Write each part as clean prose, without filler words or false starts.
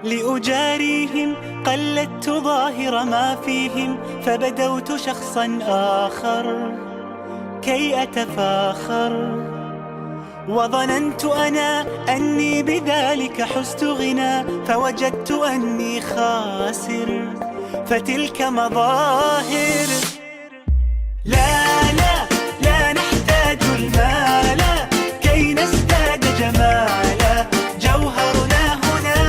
لأجاريهم قلدت ظاهر ما فيهم، فبدوت شخصا آخر كي أتفاخر، وظننت أنا أني بذلك حزت غنى، فوجدت أني خاسر، فتلك مظاهر. لا لا لا نحتاج المال كي نزداد جمالا، جوهرنا هنا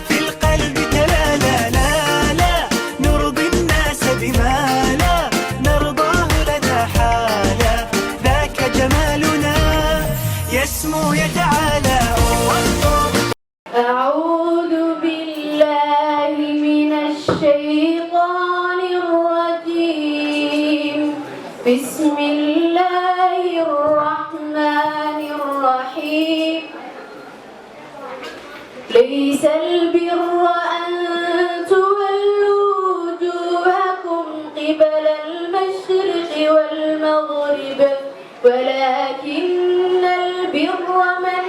في القلب تلالا. لا لا نرضي الناس بما لا نرضاه لنا حالا، ذاك جمالنا يسمو يتعالى أوه أوه. أعوذ بالله من الشيطان الرجيم. بسم الله الرحمن الرحيم. ليس البر أن تولوا وجوهكم قبل المشرق والمغرب، ولكن البر من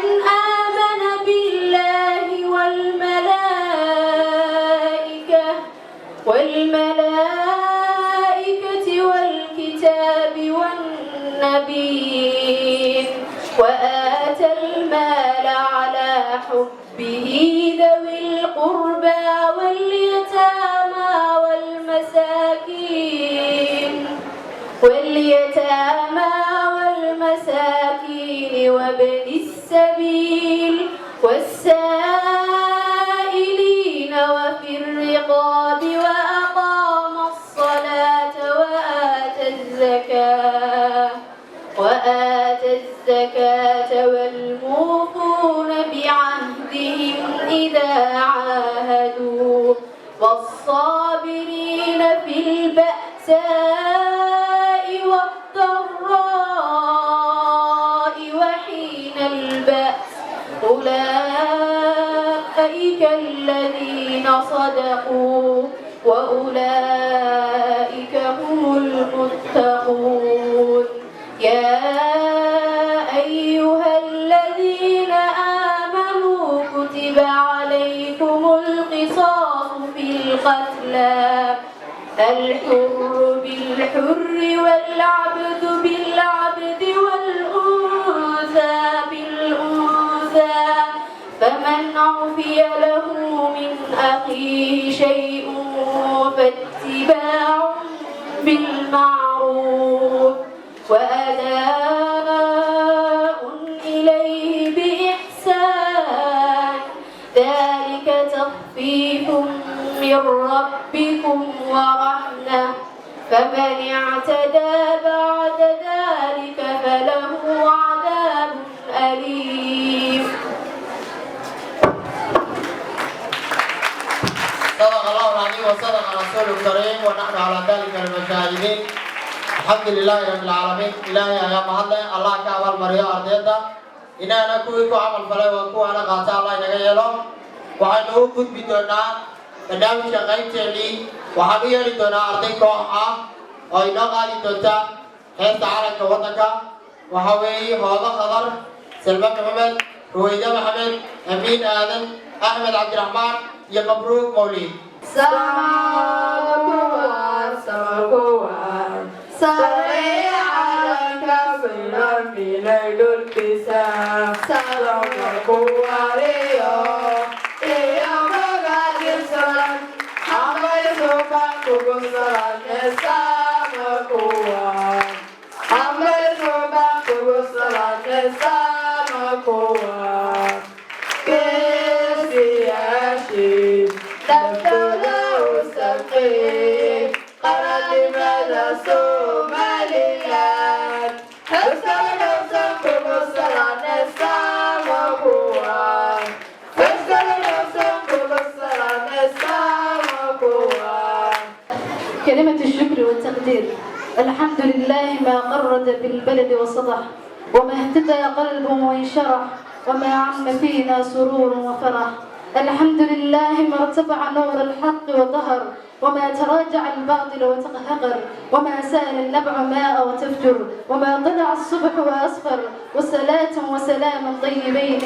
آمن بالله والملائكة والكتاب والنبيين، وآتى المال على حبه ذوي القربى واليتامى والمساكين وابن السبيل والسائلين وفي الرقاب، وأقام الصلاة وآتى الزكاة، والموفون بعهدهم إذا عاهدوا، والصابرين في البأساء والضراء وحين البأس، أولئك الذين صدقوا وأولئك هم المتقون. يا أيها الذين آمنوا، كتب عليكم القصاص في القتلى: الحر بالحر، والعبد بالعبد، والأنثى بالأنثى، فمن عفي له من أخيه شيء فاتباع بالمعروف وأداء إليه بإحسان، ذلك تخفيف من ربكم ورحمة، فمن اعتدى بعد ذلك فله عذاب أليم. صدق الله العظيم وصدق رسوله الكريم، ونحن على ذلك من الشاهدين. الحمد لله رب العالمين. Ilaahay ayaa mahadle. Allah ka abaal mariyo ardayda. Inaana kuwii ku camal falay waa kuwaana qaata Allah inaga yeelo. Waxaynu u gudbi doonaa barnaamijka qaybteennii. Waxaan u yeedhi doonaa arday koox ah oo inoo qaadi doonta heesta calanka waddanka. Waxaa weeye Hoodo Khadar, Salma Maxamed, Ruwayde Maxamed, Amiin Aadan, Axmed Cabdiraxmaan iyo Mabruuk Mawlid. Samakuwan, sareeya calanka filanfilay dhulkiisa, samakuwariyo iyo magadirsan xambaysuka kugu salane, samakuwan xambaysuka kugu salane, samakuwan geesiyaashii naftooda u sadqeeyey qaranimada Somaliland. Xuskala kugu salane, samakuwan xuskala kugu salane, samakuwan. كلمة الشكر والتقدير. الحمد لله ما غرد بالبلد وصدح، وما اهتدى قلب وانشرح، وما عم فينا سرور وفرح. الحمد لله ما ارتفع نور الحق وظهر. وما تراجع الباطل وتقهقر، وما سال النبع ماء وتفجر، وما طلع الصبح وأصفر. وصلاة وسلاما طيبين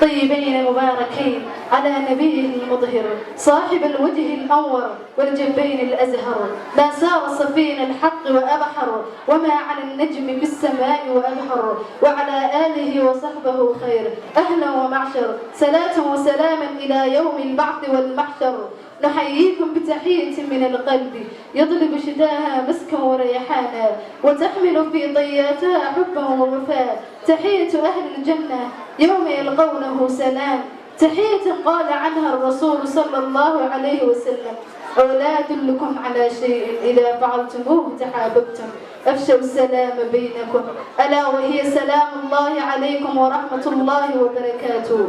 طيبين مباركين على نبيه المطهر، صاحب الوجه الأنور والجبين الأزهر، ما سار سفين الحق وأبحر، وما على النجم في السماء وأبحر، وعلى آله وصحبه خير أهلا ومعشر. صلاة وسلاما إلى يوم البعث والمحشر. نحييكم بتحية من القلب يطلب شتاها مسكا وريحانا، وتحمل في طياتها حبا ووفاء. تحية أهل الجنة يوم يلقونه سلام، تحية قال عنها الرسول صلى الله عليه وسلم: أولا أدلكم على شيء إذا فعلتموه تحاببتم؟ أفشوا السلام بينكم، ألا وهي سلام الله عليكم ورحمة الله وبركاته.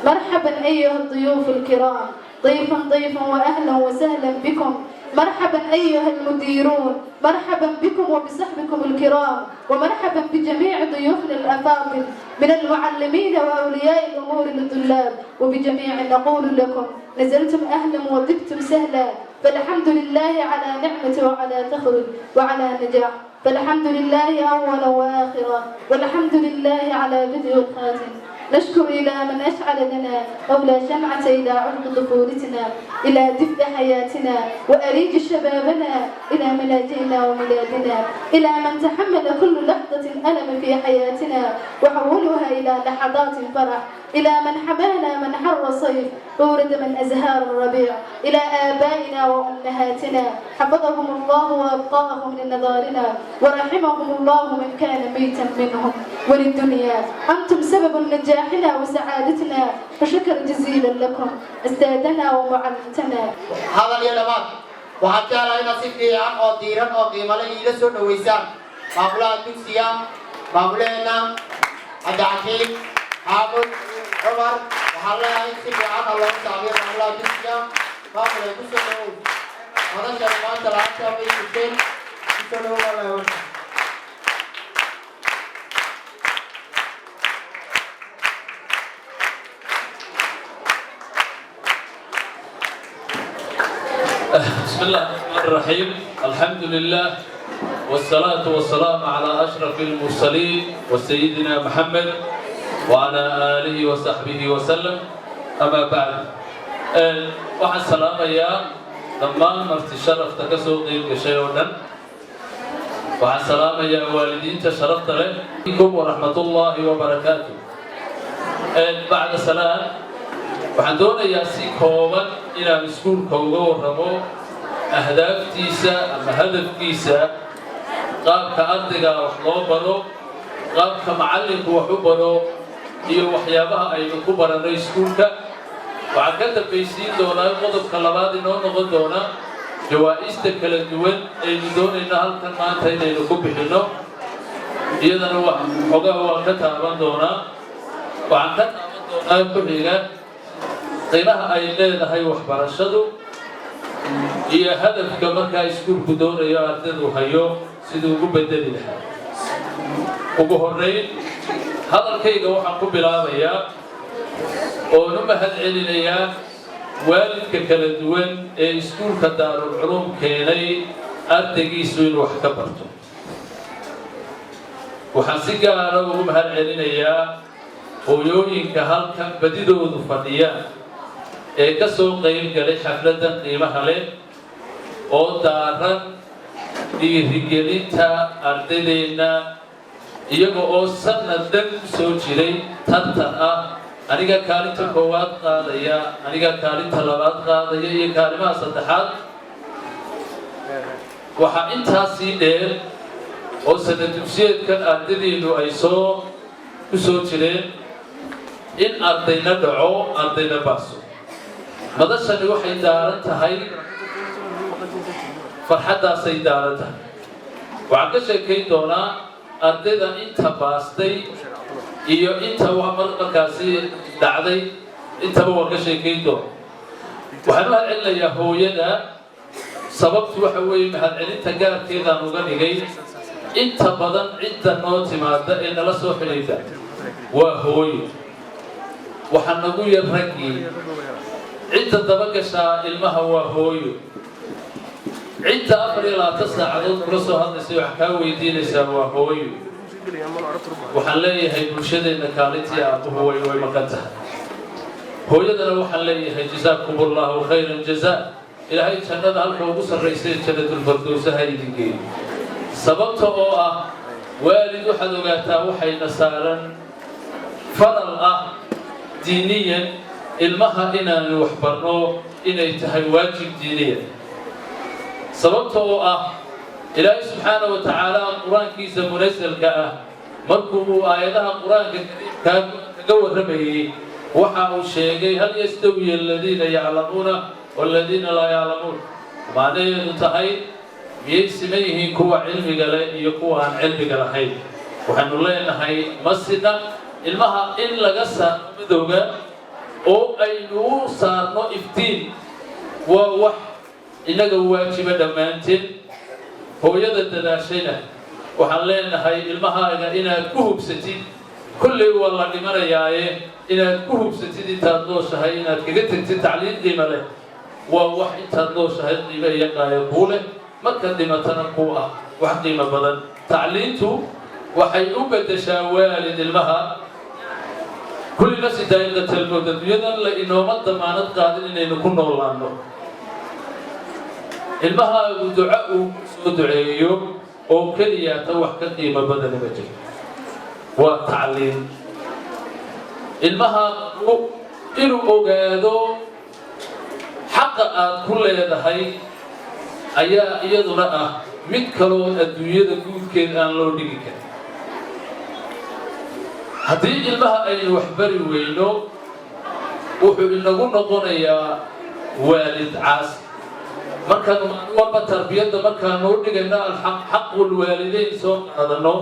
مرحبا أيها الضيوف الكرام، ضيفا ضيفا وأهلا وسهلا بكم. مرحبا أيها المديرون، مرحبا بكم وبصحبكم الكرام، ومرحبا بجميع ضيوفنا الأفاضل من المعلمين وأولياء الأمور للطلاب، وبجميع نقول لكم: نزلتم أهلا وطبتم سهلا. فالحمد لله على نعمة وعلى تخرج وعلى نجاح، فالحمد لله أولا وآخرا، والحمد لله على بدء الخاتم. نشكر إلى من أشعل لنا أولى شمعة إلى عمق طفولتنا، إلى دفء حياتنا وأريج شبابنا، إلى ملاجئنا وميلادنا، إلى من تحمل كل لحظة ألم في حياتنا وحولها إلى لحظات فرح، إلى من حمانا من حر الصيف وورد من أزهار الربيع، إلى آبائنا وأمهاتنا، حفظهم الله وأبقاهم لنظارنا، ورحمهم الله من كان ميتا منهم. وللدنيا أنتم سبب نجاحنا وسعادتنا، فشكر جزيلا لكم أستاذنا ومعلمتنا. Hadal iyo dhammaad, waxaan jeclahay inaad si fiican oo diiran oo qiimo leh iila soo dhoweysaan maamulaha dugsiga, maamulaheenna Cabdixakiim Xaamud Cumar. Waxaan leeyahay si fiican oo loogu sacbiyo maamulaha dugsiga. Maamulay, ku soo dhowow madashana maanta la'aanta may jirteen. Ku soo dhowow baa leeyahay horta. بسم الله الرحمن الرحيم، الحمد لله والصلاة والسلام على أشرف المرسلين وسيدنا محمد وعلى آله وصحبه وسلم، أما بعد، waxaan salaamayaa dhammaan marti sharafta ka soo qeyb gashay oo dhan. Waxaan salaamayaa waalidiinta sharafta leh. Alaykum waraxmatullaahi wabarakaatu. Bacda salaam, waxaan doonayaa si kooban inaan iskuulka uga warramo ahdaaftiisa ama hadafkiisa, qaabka ardayga wax loo baro, qaabka macallinku wax u baro iyo waxyaabaha aynu ku baranno iskuulka. Waxaan ka dambaysiin doonaa qodobka labaad inoo noqon doona jawaa'ista kala duwan aynu doonayno halkan maanta inaynu ku bixinno. Iyadana xogaha waan ka taaban doonaa. Waxaan ka taaban doonaa ku xiga qiimaha ay leedahay waxbarashadu iyo hadafka markaa iskuulku doonayo ardaydu hayo siduu ugu bedeli lahaa. Ugu horrayn, hadalkayga waxaan ku bilaabayaa oon u mahad celinayaa waalidka kala duwan ee iskuulka Daarulculuum keenay ardaygiisu inuu wax ka barto. Waxaan si gaara ugu mahad celinayaa hooyooyinka halkan badidoodu fadhiyaan ee ka soo qayb galay xafladdan qiimaha leh oo daaran dhiirigelinta ardaydeenna, iyaga oo sanad dhan ku soo jiray tartan ah: aniga kaalinta koowaad qaadaya, aniga kaalinta labaad qaadaya iyo kaalimaha saddexaad. Waxaa intaas sii dheer oo sanad dugsiyeedkan ardaydiinu ay soo ku soo jireen in ardayna dhaco, ardayna baaso. Madashani waxay daaran tahay farxaddaasay daaran tahay. Waxaan ka sheekayn doonaa ardayda inta baastay iyo inta markaasi dhacday, intaba waan ka sheekayn doona. Waxaan u mahadcelinayaa hooyada. Sababtu waxa weeye, mahadcelinta gaarkeedaan uga dhigay, inta badan cidda noo timaada ee nala soo xidhiidha waa hooyo. Waxaa nagu yar raggii. Cidda dabagashaa ilmaha waa hooyo. Cidda 24 saacadood kula soo hadlaysay, wax kaa weydiinaysaa, waa hooyo. Waxaan leeyahay, bulshadeenna kaalintii aabbuhu way maqan tahay. Hooyadana waxaan leeyahay, جزاكم الله خير الجزاء. Ilaahay jannada halka ugu sarraysay, Jannatulfardowsaha, idin geeyo. Sababta oo ah, waalid, waxaad ogaataa waxayna saaran faral ah diiniyan ilmaha inaanu wax barno, inay tahay waajib diiniyan. Sababta oo ah, Ilaahay subxaana wa tacaala Qur-aankiisa munasalka ah markuu uu aayadaha Qur-aanka Kariimkaa kaga warramayey, waxa uu sheegay: هل يستوي الذين يعلمون والذين لا يعلمون. Macnaheedu tahay, miyay siman yihiin kuwa cilmiga leh iyo kuwa aan cilmiga lahayn? Waxaynu leenahay, ma sina. Ilmaha in laga saarno madowga oo aynu u saarno iftiin waa wax inaga waajiba dhammaanteen. Hooyada dadaashayna waxaan leenahay, ilmahaaga inaad ku hubsatid, kolley waa la dhimanayaaye, inaad ku hubsatid intaad nooshahay, inaad kaga tegtid tacliin qiimo leh, waa wax intaad nooshahay qiimo iyo qaayo kuu leh, markaad dhimatana kuu ah wax qiimo badan. Tacliintu waxay u beddeshaa, waalid, ilmaha. كل نفس ذائقة الموت. Adduunyadan la inooma damaanad qaadin inaynu ku noolaano. Ilmahaagu duco uu soo duceeyo oo keliyaata wax ka qiimo badani ma jiro, waa tacliin. Ilmahaagu inuu ogaado xaqa aad ku leedahay ayaa iyaduna ah mid kaloo adduunyada guudkeed aan loo dhigi karin. Haddii ilmaha aynu waxbari weyno, wuxuu inagu noqonayaa waalid caasi. Markaanu maalin walba tarbiyadda markaanu u dhigayno حق الوالدين soo qaadano,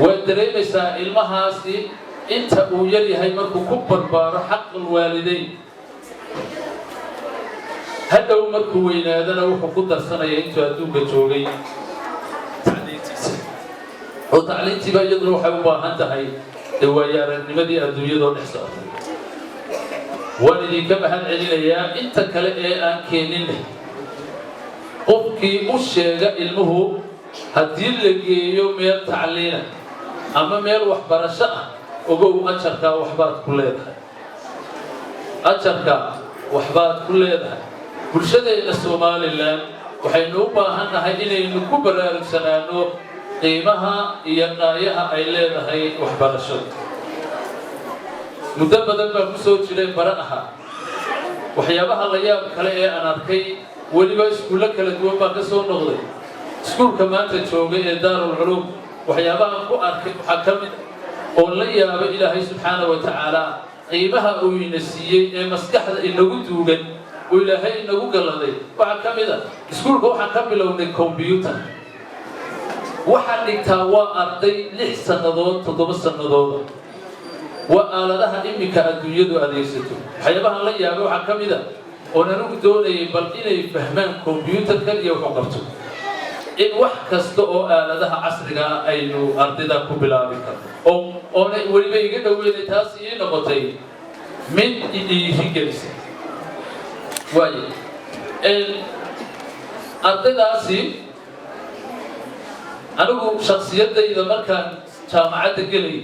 waad dareemaysaa ilmahaasi inta uu yar yahay markuu ku barbaaro حق الوالدين, hadhow markuu weynaadana wuxuu ku darsanaya intuu adduunka joogay tacliintiisa, oo tacliintiiba iyaduna waxay u baahan tahay dee waayo aragnimadii adduunyadoo dhex socotay. Waan idinka mahad celinayaa. Inta kale ee aan keeninne, qofkii u sheega ilmuhu haddii la geeyo meel tacliina ama meel waxbarasho ah, ogow, ajarkaa waxbaad ku leedahay, ajarkaa waxbaad ku leedahay. Bulshadeenna Somaliland waxaynu u baahan nahay inaynu ku baraarugsanaano qiimaha iyo qaayaha ay leedahay waxbarashadu. Muddo badan baa ku soo jiray bara aha. Waxyaabaha la yaab kale ee aan arkay, weliba iskuullo kala duwan baa ka soo noqday, iskuulka maanta jooga ee Daarul Culuum waxyaabahan ku arkay waxaa ka mid oo la yaaba Ilaahay subxaana wa tacaala qiimaha uu ina siiyey ee maskaxda inagu duugan uu Ilaahay inagu galladay. Waxaa ka mid a, iskuulka waxaan ka bilownay combyutar. Waxaa dhigtaa waa arday 6 sannadood, 7 sannadooda. Waa aaladaha iminka adduunyadu adeegsato. Waxyaabahan la yaabay waxaa ka mid a oon anigu doonayay bal inay fahmaan combyutarkan iyo wuxuu qabto, in wax kasta oo aaladaha casriga ah aynu ardayda ku bilaabi karno, oo oona weliba iga dhoweynay. Taas ii noqotay mid idhiirigelisa. Waayo, ardaydaasi, anigu shaksiyadayda markaan jaamacadda gelay,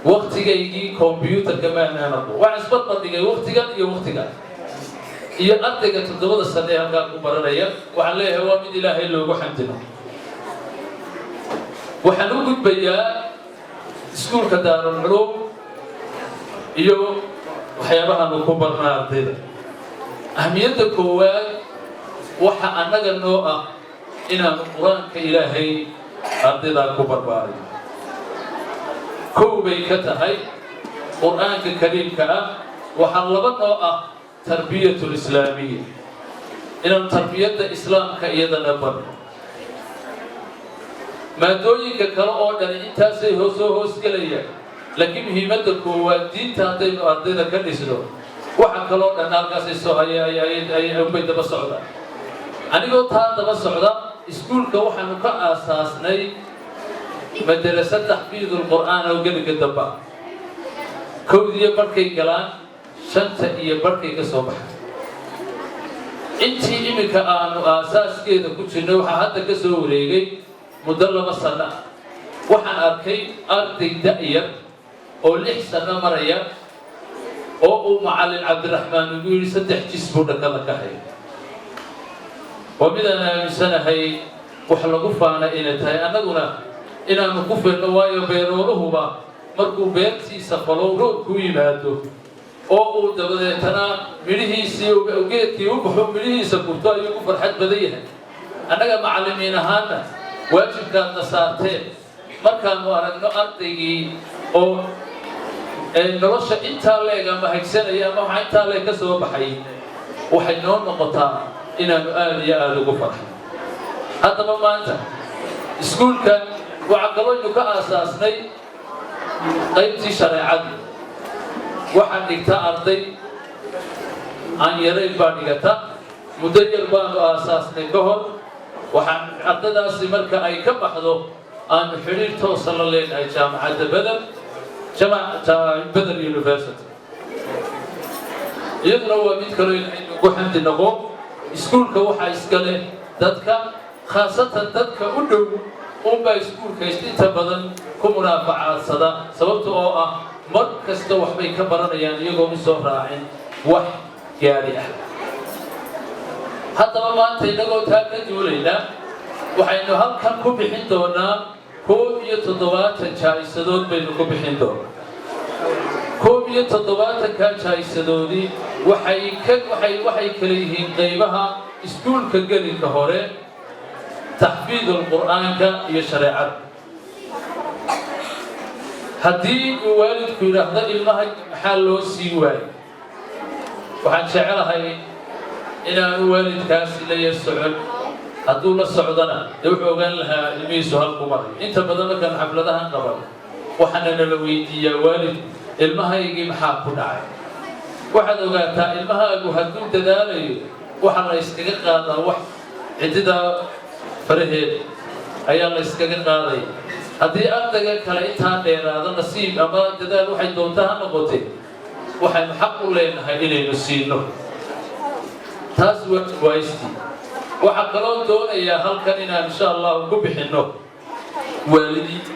waktigaygii combyutarka maanaan aqoon. Waxaan isbarbardhigay waktigan iyo waktigan iyo ardayga 7da sane ee halkaa ku baranaya. Waxaan leeyahay, waa mid Ilaahay loogu xamdino. Waxaan u gudbayaa iskuulka Daarulculuum iyo waxyaabahaanu ku barnaa ardayda. Ahmiyadda koowaad waxa annaga noo ah inaanu Qur-aanka Ilaahay ardaydaa ku barbaarin. Kow bay ka tahay Qur-aanka Kariimka ah. Waxaa laba noo ah التربية الإسلامية, inaanu tarbiyadda Islaamka iyadana barno. Maadooyinka kale oo dhani intaasay soo hoosgelayaan, laakiin muhiimadda koowaad diinta haddaynu ardayda ka dhisno, waxa kaloo dhan halkaasay soo unbay daba socdaan. Anigoo taa daba socda, iskuulka waxaanu ka aasaasnay madarasa taxfiid ulqur'aan oo gelinka damba 1:30 galaan, 5:30 ka soo baxa. Intii iminka aanu aasaaskeeda ku jirnay, waxaa hadda ka soo wareegay muddo 2 sano ah, waxaan arkay arday da'yar oo 6 sano maraya oo uu macallin Cabdiraxmaan ugu yidhi 3 jis buu dhakada ka haya. Waa midaan aaminsanahay wax lagu faana inay tahay, annaguna inaanu ku filno, waayo beerooluhuba markuu beertiisa falo, roobkuu yimaado oo uu dabadeetana midhihiisii geedkii u baxo, midhihiisa gurto, ayuu ku farxad badan yahay. Annaga macallimiin ahaana waajibkaadna saarteen, markaanu aragno ardaygii oo nolosha intaa leeg ama hagsanaya ama waxaa intaa leeg ka soo baxay, waxay noo noqotaa inaanu aada iyo aada ugu farxo. Haddaba maanta iskuulka waxaa kalooynu ka aasaasnay qaybtii shareecadii. Waxaan dhigta arday aan yarayn baa dhigata. Muddo yar baanu aasaasnay ka hor. Waxaan ardadaasi marka ay ka baxdo aanu xidhiir toosa la leenahay jaamacadda Beder, Beder University. Iyaduna waa mid kaloo Ilaahay ugu xamdi noqo. Iskuulka waxaa iska leh dadka, khaasatan dadka u dhow unbaa iskuulka inta badan ku munaafacadsada, sababta oo ah mar kasta waxbay ka baranayaan iyagoo u soo raacin wax gaari ah. Haddaba maanta innagoo taa ka duulaynaa, waxaynu halkan ku bixin doonaa 71 jaa'isadood baynu ku bixin doonaa. 71-kaa jaa'isadoodii waxay ka waxay waxay kala yihiin qaybaha iskuulka gelinka hore, taxfiidul Qur'aanka iyo shareecada. Haddii uu waalidku yidhaahdo ilmaha maxaa loo sii waayey, waxaan jecelahay inaanu waalidkaasi la yar socon. Hadduu la socdona dee wuxuu ogaan lahaa ilmihiisu halku marayo. Inta badan markaan xafladahan qaban, waxaana nala weydiiyaa waalidku: ilmahaygii maxaa ku dhacay? Waxaad ogaataa, ilmahaagu hadduu dadaalayo, waxa la yskaga qaadaa wax cididaa faraheeda ayaa la yskaga qaadaya. Haddii ardayga kale intaa dheeraado, nasiib ama dadaal waxay doonta ha noqotee, waxaynu xaq u leenahay inaynu siino. Taas waa jawaistii. Waxaa kaloo doonayaa halkan inaan insha Allahu ku bixinno waalidiinta.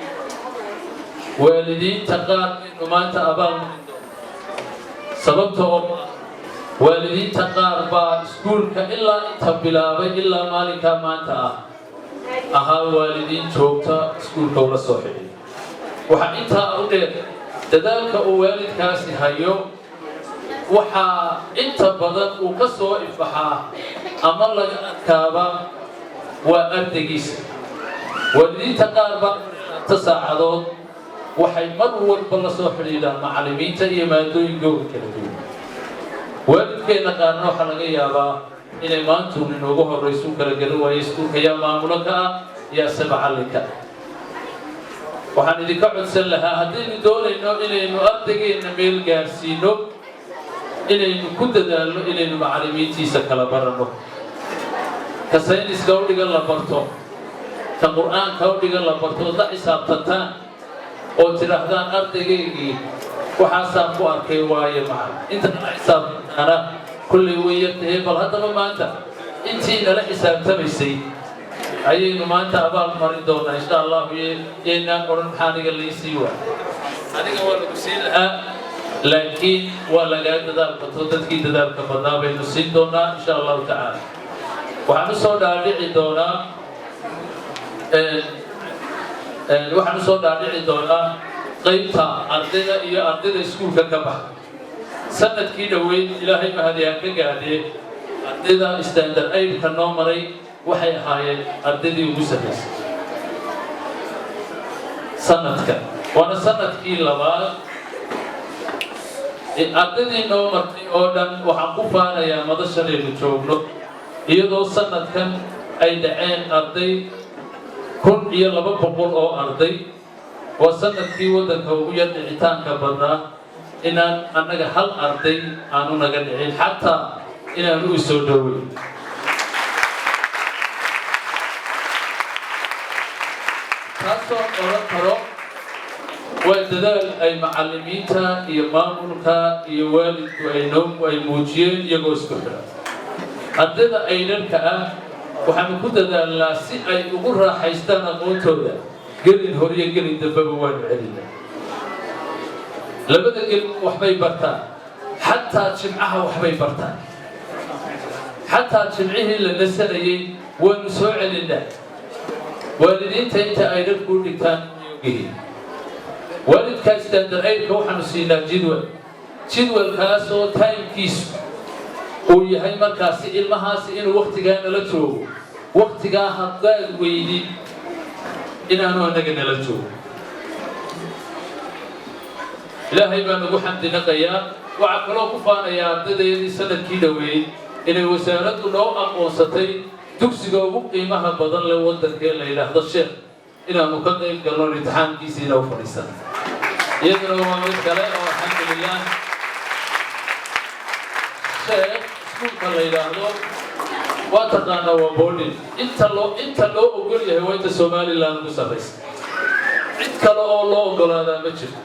Waalidiinta qaar baynu maanta abaal marin doono, sababta oo waalidiinta qaar baa iskuulka ilaa inta bilaabay ilaa maalinkaa maanta ahaa waalidiin joogta iskuulka ula soo xidhiy. Waxaa intaa u dheer, dadaalka uu waalidkaasi hayo waxaa inta badan uu ka soo ifaxaa ama laga adkaaba waa ardaygiisa. Waalidiinta qaar baa ta saacadood waxay mar walba la soo xidhiidhaan macallimiinta iyo maadooyinkooda kala duwan. Waalidkeenna qaarna waxaa laga yaabaa inay maantuun inoogu horrayso u kala garan waayo iskuulka yaa maamulo ka ah, yaa se macallinka ah. Waxaan idinka codsan lahaa, haddaynu doonayno inaynu ardaygeenna meel gaarsiino, inaynu ku dadaalno inaynu macallimiintiisa kala baranno. Ka sayniska u dhigan la barto, ka Qur'aanka u dhigan la barto, ood la xisaabtantaan oo tidhaahdaan: "Ardaygaygii waxaasaan ku arkay." Waayo macallin inta nala xisaabtantaana kullay way yartahay. Bal haddaba maanta intii nala xisaabtamaysay ayaynu maanta abaal marin doonaa insha Allahu. Yaynaan odhan maxaa aniga laysii waay. Adiga waa lagu siin lahaa, laakiin waa lagaa dadaal bato. Dadkii dadaalka badnaa baynu siin doonaa insha Allahu tacaala. Waxaan usoo dhaadhici doonaa qaybta ardayda iyo ardayda iskuulka ka baxa. Sanadkii dhoweyd, Ilaahay mahadiyaan ka gaadhee, ardayda standard eight-ka noo maray waxay ahaayeen ardaydii ugu sarraysay sanadka, waana sanadkii labaad. Ardaydii noo martay oo dhan waxaan ku faanayaa madashanaynu joogno, iyadoo sanadkan ay dhaceen arday 1200 oo arday, waa sanadkii waddanka ugu yar dhicitaanka badnaa, inaan annaga hal arday aanu naga dhicin, xataa inaanu u soo dhoweyn. Taasoo odhan karo waa dadaal ay macallimiinta iyo maamulka iyo waalidku ay noo ay muujiyeen iyagoo isku xidhan. Ardayda aidedka ah waxaanu ku dadaalnaa si ay ugu raaxaystaan aqoontooda. Gelin horiyo gelin dambeba waanu celinaa. Labada gelin waxbay bartaan, xataa jimcaha waxbay bartaan. Xataa jimcihii la nasanayey waanu soo celinaa. Waalidiinta inta aidedku u dhigtaan ogyihiin. Waalidkaa standard eightka waxaanu siinaa jadwal, jadwalkaasoo timekiisu uu yahay markaasi ilmahaasi inuu waktigaa nala joogo. Waktigaa haddaad weydid, inaanu anaga nala joogo. Ilaahay baan ugu xamdi naqayaa. Waxaa kaloo ku faanayaa ardadeedii sanadkii dhoweyd inay wasaaraddu noo aqoonsatay dugsiga ugu qiimaha badan leh waddankee la yidhaahdo Sheekh, inaanu ka qayb galno imtixaankiisiina u fadhiisan. Iyaduna waa mid kale oo alxamdulilah. Sheekh iskuulka la yidhaahdo waa taqaanaa, waa boarding. Inta loo ogol yahay waa inta Somaliland ugu sarraysa. Cid kale oo loo ogolaadaa ma jirto.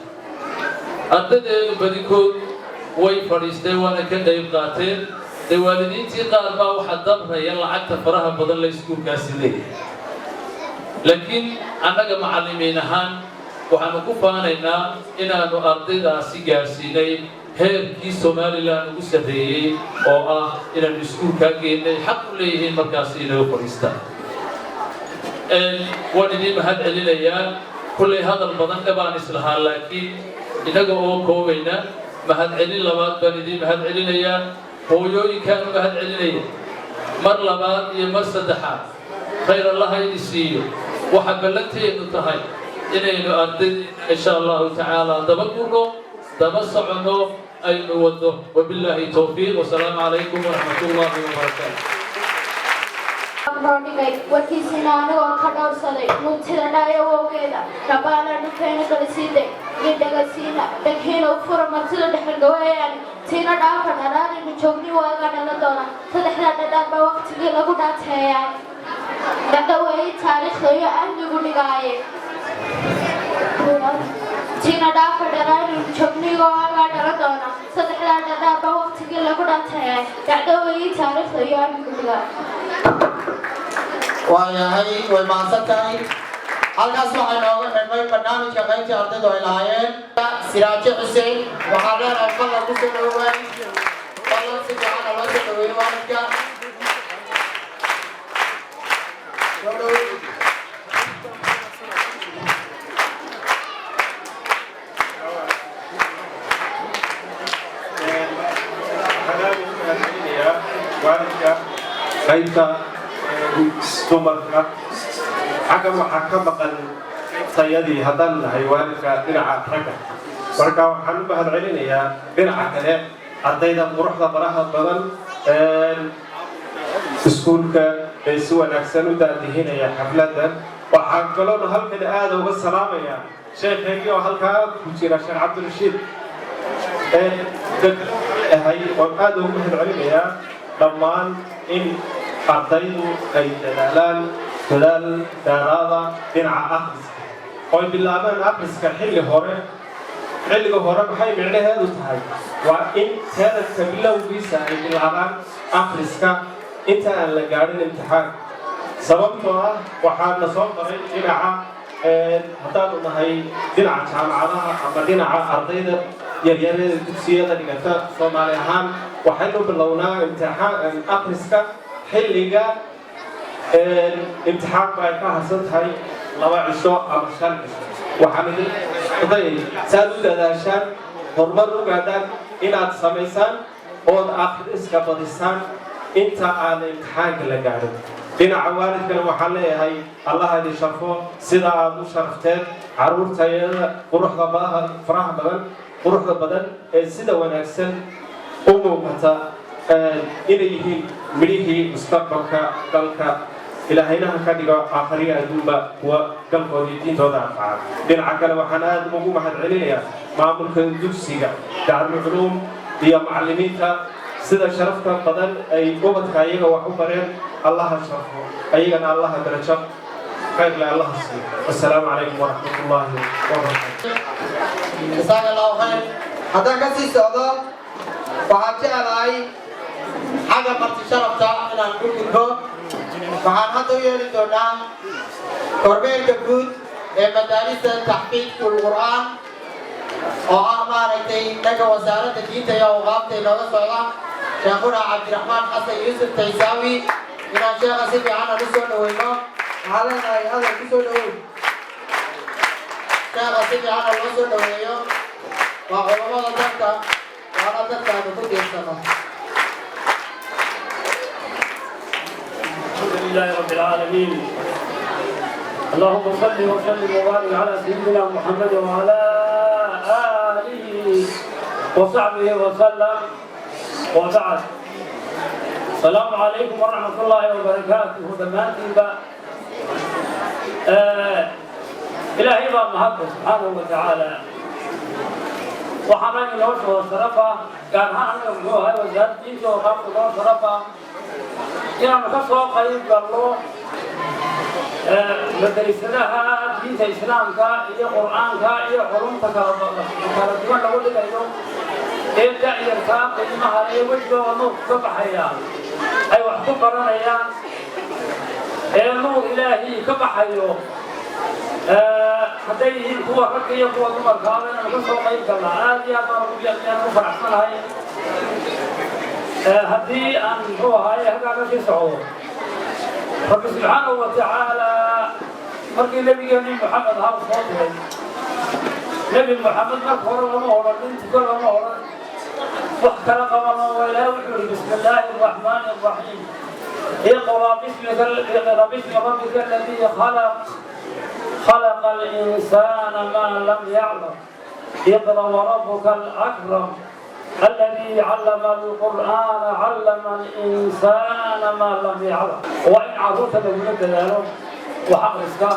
Ardadeedu badinkood way fadhiisteen, waana ka qayb qaateen. Dee waalidiintii qaar baa waxaa dabraya lacagta faraha badan la iskuulkaasi leeyahay, laakiin annaga macallimiin ahaan waxaanu ku faanaynaa inaanu ardaydaasi gaarsiinay heerkii Somaliland ugu sarreeyey, oo ah inaanu iskuulkaa geennay, xaq u leeyihiin markaasi inay u fadhiistaan. Waan idiin mahad celinayaa. Kullay hadal badan dhabaan islahaa, laakiin innaga oo koobayna, mahadcelin labaad baan idiin mahad celinayaa. Hooyooyinkaan u mahad celinaya mar labaad iyo mar saddexaad. Khayr Allaha idi siiyo. Waxaa ballanteedu tahay inaynu ardaydeena insha Allahu tacaala daba gurno, daba soconno, aynu wadno. Wabillaahi towfiiq, wasalaamu calaykum waraxmat ullaahi wabarakaatu. Dhigay warkiisina anigoo ka dhowrsaday mugtida dhaayawowgeeda rabaana dhulkeena galisiiday iyo dhegasiina dheghiina u fura martida dhexalgawaayaan. Tiina dhaafa dharaaraynu joogni, waagaa dhala doona. Saddexdaa dhadhaan baa waqtigii lagu dhaateeyaa, dhacdo weeye taariikhda iyo amnigu dhigaaye. Tiina dhaafa dharaaraynu joogni, waagaa dhala doona. Saddexdaa dhadhaan baa waqtigii lagu dhaateeyaa, dhacdo weeye taariikhda iyo amnigu dhigaaye. Waayahay, way mahadsan tahay. Halkaas waxaa inooga xidhmay barnaamijka qaybtii ardaydu ay lahaayeen. Siraajo Xuseen waxaa leenahay, fadlan ku soo dhawowaay, fadlan si fiican loo soo dhaweeyo waalidka. Soo dhaweey. Waxaan aad ugu mahadcelinayaa waalidka qaybta dumarka. Xaggan waxaa ka maqan tayadii haddaan nahay waalidka dhinaca ragga. Marka waxaan u mahadcelinayaa dhinaca kale ardayda quruxda baraha badan iskuulka ee si wanaagsan u daadihinaya xafladdan. Waxaan kaloona halkan aada uga salaamayaa sheekhaygii oo halkaa ku jira, Sheekh Cabdirashiid ahay. Waan aada ugu mahadcelinayaa dhammaan in ardaydu ay dadaalaan dadaal dheeraada dhinaca akhriska, oo ay bilaabaan akhriska xilli hore. Xilliga hore maxay micnaheedu tahay? Waa in termka bilowgiisa ay bilaabaan akhriska inta aan la gaadhin imtixaanka, sababtoo ah waxaana soo maray dhinaca haddaanu nahay dhinaca jaamacadaha ama dhinaca ardayda yaryarada dugsiyada dhigata. Soomaali ahaan waxaynu bilownaa imtixaan akhriska xilliga imtixaanku ay ka harsan tahay 2 cisho ama 5 cisho. Waxaan idin arday saad u dadaashaan, horumar u gaadhaan, inaad samaysaan ood akhriska badisaan inta aan imtixaanka la gaadhin. Dhinaca waalidkana waxaan leeyahay, Allaha idin sharfo sida aad u sharafteen carruurtayada quruxda faraha badan, quruxda badan ee sida wanaagsan u muuqata, inay yihiin midhihii mustaqbalka dalka. Ilaahaynaha ka dhigo aakhariya adduunba kuwa dalkooda iyo diintooda anfaca. Dhinaca kale waxaan aad ugu mahadcelinayaa maamulka dugsiga Daarulculuum iyo macallimiinta sida sharafta badan ay ubadka ayaga wax u bareen. Allaha sharfo ayagana, Allaha darajo khayrle Allaha siiyo. Wassalaamu calaykum waraxmat ullaahi wabarakaatu. Jasaaka Allahu khayr. Haddaan ka sii socdo, waxaan jeclahay Xagga marti sharafta inaan ku gudbo, waxaan hadda u yeeli doonaa kormeerka guud ee madaarista taxfiidkul Qur'aan oo ah maaragtay dhanka Wasaaradda Diinta iyo Awqaafta inooga socda, Sheekhuna Cabdiraxmaan Xasan Yuusuf Taysaawi. Inaan sheekha si fiican aan u soo dhaweyno waxaa leenahay hadal ku soo dhawow sheekha. Si fiican oo loo soo dhaweeyo. Waa culammada dadka, waana dadka aanu ku tiirsano. الحمد لله رب العالمين، اللهم صل وسلم وبارك على سيدنا محمد وعلى آله وصحبه وسلم، وبعد، السلام عليكم ورحمة الله وبركاته. Dhammaantiinba Ilaahay baa mahadda subxaanahu wa tacaala. Waxaana inoo soo sharafa, gaar ahaan anaga muxuu ahay Wasaaradda Diinta oo qaabka noo sharafa inaanu ka soo qayb galno madarisadaha diinta Islaamka iyo Qur'aanka iyo culumta kala duwan lagu dhigayo ee da'yartaa qiimaha ee wejigooda nuurku ka baxaya ay wax ku baranayaan, ee nuur Ilaahi ka baxayo, hadday yihiin kuwa ragga iyo kuwa dumarkaaba, inaanu ka soo qayb galnaa aad iyo aad baan ugu faraxsanahay. Haddii aan muxuu ahaaye halkaa ka sii socdo, Rabbi subxaanahu wa tacaala markii Nebigeeni Maxamed ahaa uu soo diray, Nebi Maxamed marka hore lama odhan nin tuko, lama odhan wax kala qabano. Ilaahay wuxuu yihi: "بسم الله الرحمن الرحيم، اقرأ باسم ربك الذي خلق، خلق الإنسان ما لم يعلم، اقرأ وربك الأكرم الذي علم القرآن، علم الإنسان ما لم يعلم." Waa in carruurta lagula dadaalo wax akhriska.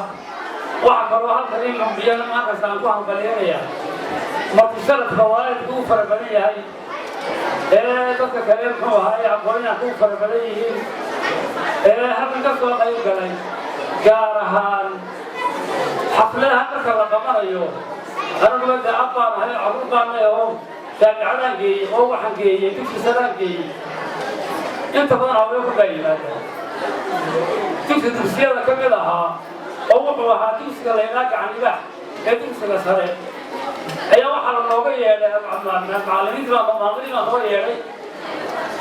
Waxa kaloo halkan in ambiyada maarkasta aan ku hambalyeynaya marti sharafka waalidku uu fara badan yahay ee dadka kale muxuu ahaay aqoonyahanku u fara badan yihiin ee halkan ka soo qayb galay. Gaar ahaan xafladaha marka la qabanayo, aniguba dee ab baan ahay, carruur baan leeyaho, jaamicadaan geeyey oo waxaan geeyey dugsi saraan geeyey. Inta badan haweenku baa yimaadaan. Dugsi dugsiyada ka mid ahaa oo wuxuu ahaa dugsiga laynaa Gacan Libaax ee dugsiga sare ayaa waxaa la nooga yeedhay, macallimiintii baa maamadii baa noo yeedhay.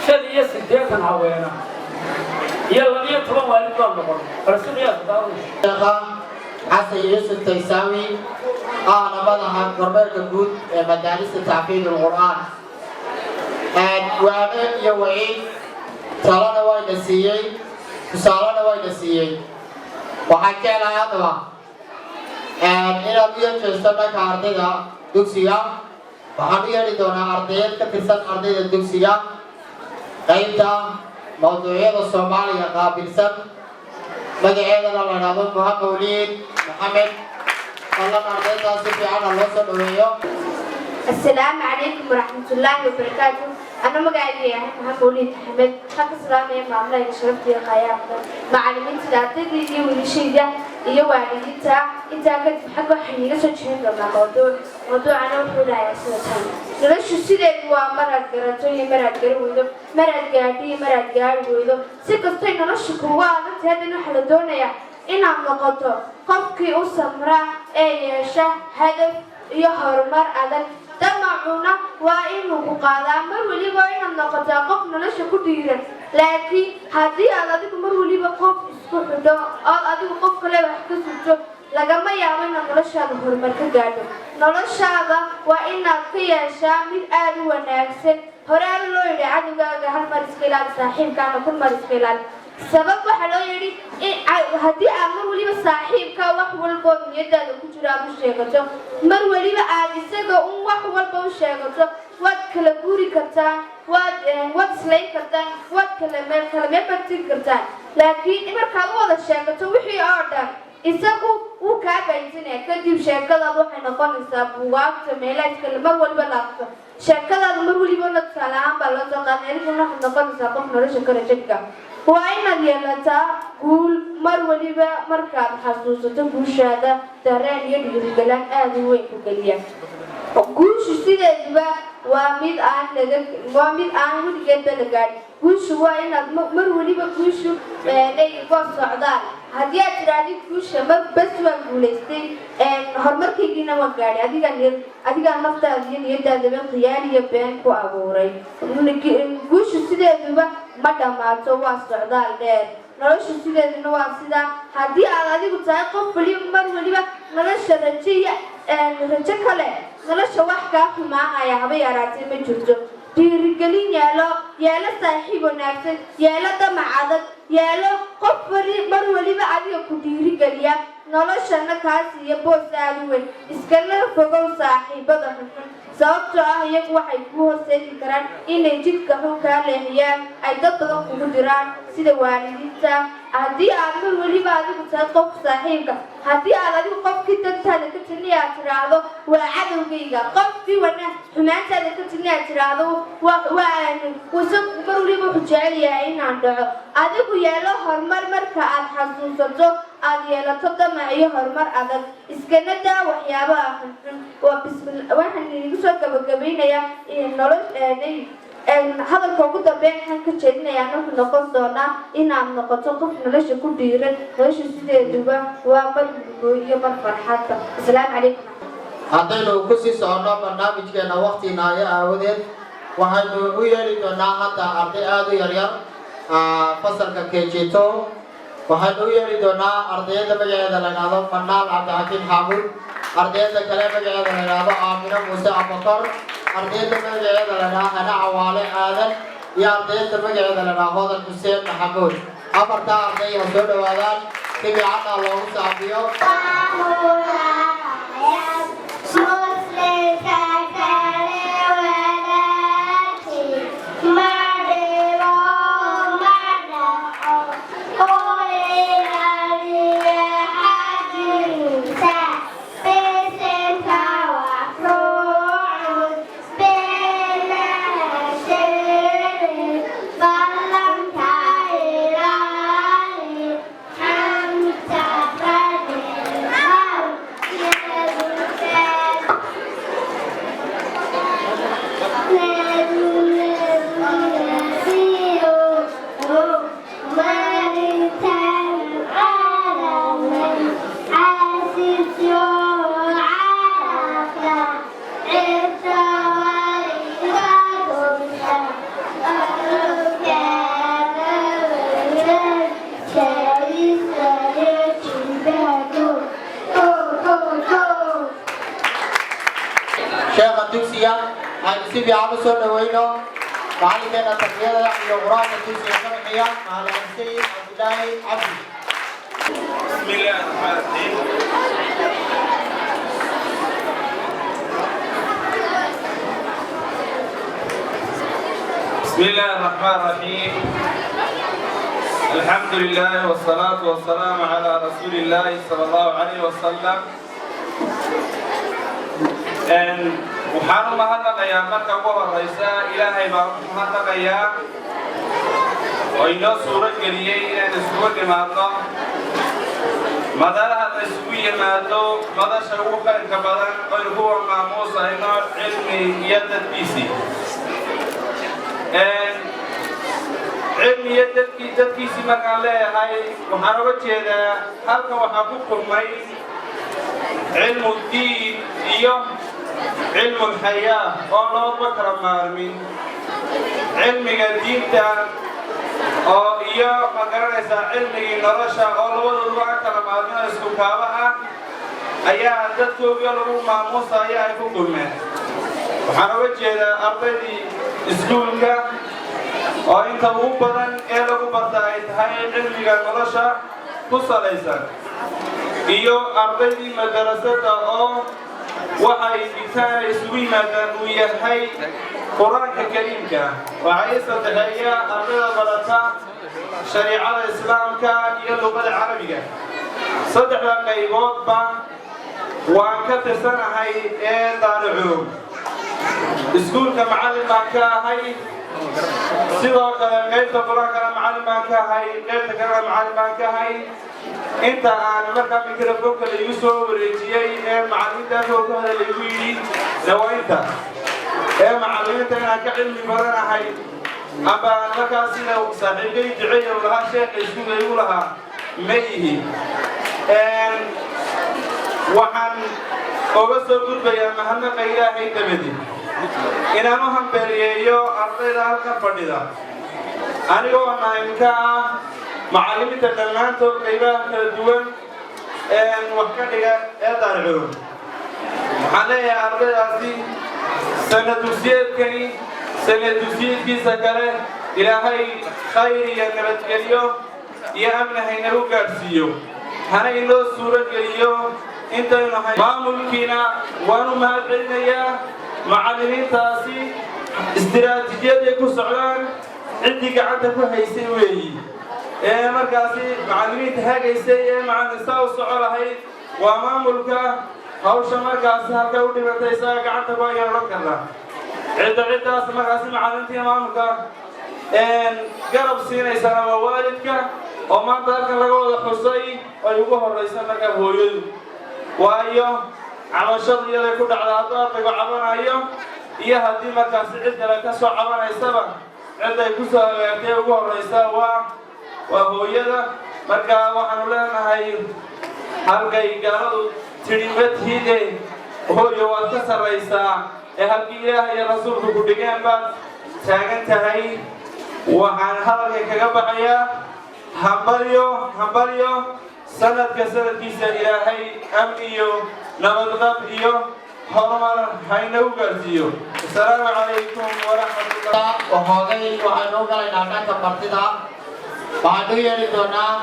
85 haweena iyo 12 waalid baan noqon balsi qiyaas. Sheekha Xasan Yuusuf Taysaawi, ahna madaxa kormeerka guud ee madaarista taxfiid alqur'aan, waano iyo waciid, talana wayna siiyey, tusaalena wayna siiyey. Waxaan jeclahay haddaba inaad u yejeesto dhanka ardayda dugsiga. Waxaan u yeedhi doonaa ardayad ka tirsan ardayda dugsiga, qaybta mawduucyada Soomaaliga qaabilsan, magaceedana la idhaahdo Muha Mawliid Maxamed. Fadlan ardaydaas si fiican ha loo soo dhaweeyo. السلام عليكم ورحمة الله وبركاته. أنا مقاعدي محمد وليد أحمد حق السلام يا معاملة شرفتي يا قيامة معلمين ardayda iyo wiilashayda iyo waalidiinta. Intaa kadib, xagga waxaan iiga soo jeedin doonaa mawduuc. Mawduucana wuxuu dhahayaa sida tan: noloshu sideedu waa maraad garato iyo maraad garan weydo, maraad gaadho iyo maraad gaari weydo. Si kastoy noloshu kugu adagtahay, haddana waxaa la doonayaa inaad noqoto qofkii u samra ee yeesha hadaf iyo horumar adag. Damacuna waa inuu ku qaadaa mar weliba, waa inaad noqotaa qof nolosha ku dhiiran. Laakiin haddii aad adigu mar weliba qof isku xidho ood adigu qof kale wax ka sugto, lagama yaabo inaad noloshaada horumar ka gaadho. Noloshaada waa inaad ka yeeshaa mid aada u wanaagsan. Horaala loo yidhi: "Cadowgaaga hal mar iska ilaali, saaxiibkaana kun mar iska ilaali." Sabab waxaa loo yidhi in haddii aad mar weliba saaxiibka wax walboo niyadaada ku jiro aad u sheegato, mar weliba aad isaga un wax walba u sheegato, waad kala guuri kartaan, waad islayn kartaan, waad kala meel baad tegi kartaan. Laakiin markaad u wada sheegato wixii oo dhan, isagu wuu kaa baaysanaya. Kadib sheekadaadu waxay noqonaysaa buugaagta meelaha iskale mar waliba laabto. Sheekadaadu mar waliba la tusaale ahaan baa loo soo qaaday, adiguna waxaad noqonaysaa qof nolosha ka rajadka. Waa inaad yeelataa guul mar waliba. Markaad xasuusato guushaada, dareen iyo dhiirigelaan aada u weyn ku geliya. Guushu sideeduba Waa mid aan laga, waa mid aan weligeedba la gaadhin. Guushu waa inaad mar weliba, guushu waa socdaal. Haddii aad tidhaahdid guusha mar bes waan guulaystay, horumarkaygiina waan gaadhay, adigaa adigaa naftaada iyo niyadaadaba khiyaal iyo been ku abuuray. Guushu sideeduba ma dhammaato, waa socdaal dheer. Noloshu sideeduna waa sidaa. Haddii aad adigu tahay qof weliba mar weliba nolosha rajiya rajo kale, nolosha wax kaa xumaanaya haba yaraatee ma jirto. Dhiirigelin yeelo, yeelo saaxiib wanaagsan, yeelo damac adag, yeelo qof weli mar weliba adiga ku dhiirigeliya, noloshana kaa siiya boos aada u weyn. Iskala fogow saaxiibada xunxun, sababtoo ah iyagu waxay kuu horseedi karaan inay jidka xun kaa leexiyaan, ay dad badan kugu diraan, sida waalidiinta. Haddii aad mar weliba adigu tahay qof saaxiibka, haddii aad adigu qofkii dantaada ka tirni aad tidhaahdo waa cadowgayga, qofkii wana xumaantaada ka tirni aad tidhaahdo waa isagu mar weliba wuxuu jecel yahay inaan dhaco. Adigu yeelo horumar marka aad xasuusato, aad yeelato damac iyo horumar adag, iskana daa waxyaabaha xunxun. Waa bismil. Waxaan idigu soo gabagabaynayaa nolol hadalka ugu dambeyn waxaan ka jeedinayaa wuxuu noqon doonaa inaad noqoto qof nolosha ku dhiiran. Nolosha sideeduba waa mar murugo iyo mar farxadba. Asalaamu calaykum. Haddaynu kusii soconno barnaamijkeena, waktiina ayo aawadeed, waxaynu u yeeli doonaa hadda arday aada u yaryar, fasalka KG 2. Waxaynu u yeeli doonaa ardayada magaceeda la idhaahdo Manaal Cabdixakiim Xaamuud, ardayada kale magaceeda la idhaahdo Aamino Muuse Abakor, ardayada magaceeda la idhaahdo Hana Cawaale Aadan iyo ardayada magaceeda la idhaahdo Hodan Xuseen Maxamuud. Afartaa arday ha soo dhawaadaan, si fiicanna loogu saabiyo. Muslimka kale walaalkii ma dhibo, ma dhaco, oo ilaaliya xaqiisa. Bisinka wax ruucun, beenna ha sheegin, ballanka ilaali, xanta ka dheeraw. Go, go, go! Sheekha dugsiga aynu si fiican u soo dhaweyno, macalinkeena tarbiyada iyo qur-aanka dugsiga ka bixiya, Macalin Sayid Cabdilaahi Cabdi. بسم الله الرحمن الرحيم. بسم الله الرحمن الرحيم. الحمد لله والصلاة والسلام على رسول الله صلى الله عليه وسلم. Waxaan u mahadnaqayaa marka ugu horeysa Ilaahay baan u mahadnaqayaa oo inoo suuro geliyey inaan isugu nimaadno madalaha la isugu yimaado, madasha ugu khayrka badan oynu kuwa maamuusayno Cilmi iyo dadkiisii. Cilmi iyo dadkiisii markaan leeyahay, waxaan oga jeedaa halkan waxaa ku kulmay cilmu diin iyo cilmu lxayaa oo labadba kala maarmin, cilmiga diinta oo iyo, ma garanaysaa, cilmigii nolosha oo labadooduba aan kala maarmin oo isku kaaba ah ayaa dadkoogii lagu maamuusaya ay ku kulmeen. Waxaan oga jeedaa ardaydii iskuulka oo inta ugu badan ee lagu barta ay tahay cilmiga nolosha ku salaysan, iyo ardaydii madarasada oo waxay dhigtaan ay isugu yimaadaan uu yahay Qur-aanka Kariimka. Waxaa ii saddexeeya ardayda barata shariicada Islaamka iyo luqada Carabiga. Saddexda qayboodba waan ka tirsanahay ee Daaruculuum. Iskuulka macallin baan ka ahay, sidoo kale qaybta qur-aankana macallin baan ka ahay, qaybta kalena macallin baan ka ahay. Inta aan markaa mikrofoonka laigu soo wareejiyey ee macallimiinta afka ku hadal laigu yidhi, nawaynta Ee macallimiinta inaan ka cilmi badanahay amba aan markaas sida saaxiibkay duceeya u lahaa, sheekha iskuulka igu lahaa, ma ihi. Waxaan oga soo gudbayaa mahadnaqa Ilaahay dabadi inaan u hambeliyeeyo ardayda halkan fadhida, anigoo naimka ah macallimiinta dhammaantood qaybaha kala duwan wax ka dhiga ee Daarculum. Waxaan leeyahay ardaydaasi, sanad dugsiyeedkani sanad dugsiyeedkiisa kale Ilaahay khayr iyo nabadgelyo iyo amni haynagu gaadhsiiyo, hana inoo suuro geliyo intaynu. Maamulkiina waanu mahad celinayaa. Macallimiintaasi istiraatiijiyaday ku socdaan ciddii gacanta ku haysay weeyi, ee markaasi macallimiinta hagaysay ee macallinsaa u soco lahayd waa maamulka. Hawsha markaasi halkay u dhimatay isaga gacanta ku hayaan odhan karna. Cidda ciddaas markaasi macallintii maamulka garab siinaysana waa waalidka, oo maanta halkan laga wada xusay, ay ugu horraysa markaa hooyadu, waayo cabashadu iyaday ku dhacda. Hadduu ardaygu cabanayo iyo haddii markaasi cid kale ka soo cabanaysaba, cidday ku soo hagaagtay ugu horraysa waa hooyada. Marka waxaanu leenahay, halkay gaaladu tidhi mathiide, hooyo waad ka sarraysaa, ee halkii Ilaah iyo Rasuulku ku dhigeen baad taagan tahay. Waxaan hadalka kaga baxayaa hambalyo, hambalyo. Sanadka sanadkiisa Ilaahay amni iyo nabadqab iyo horumar haynagu gaarsiiyo. Asalaamu calaykum waraxmatullah. Waxoogay waxaynu u galaynaa dhanka martida. Waxaanu yeedhi doonaa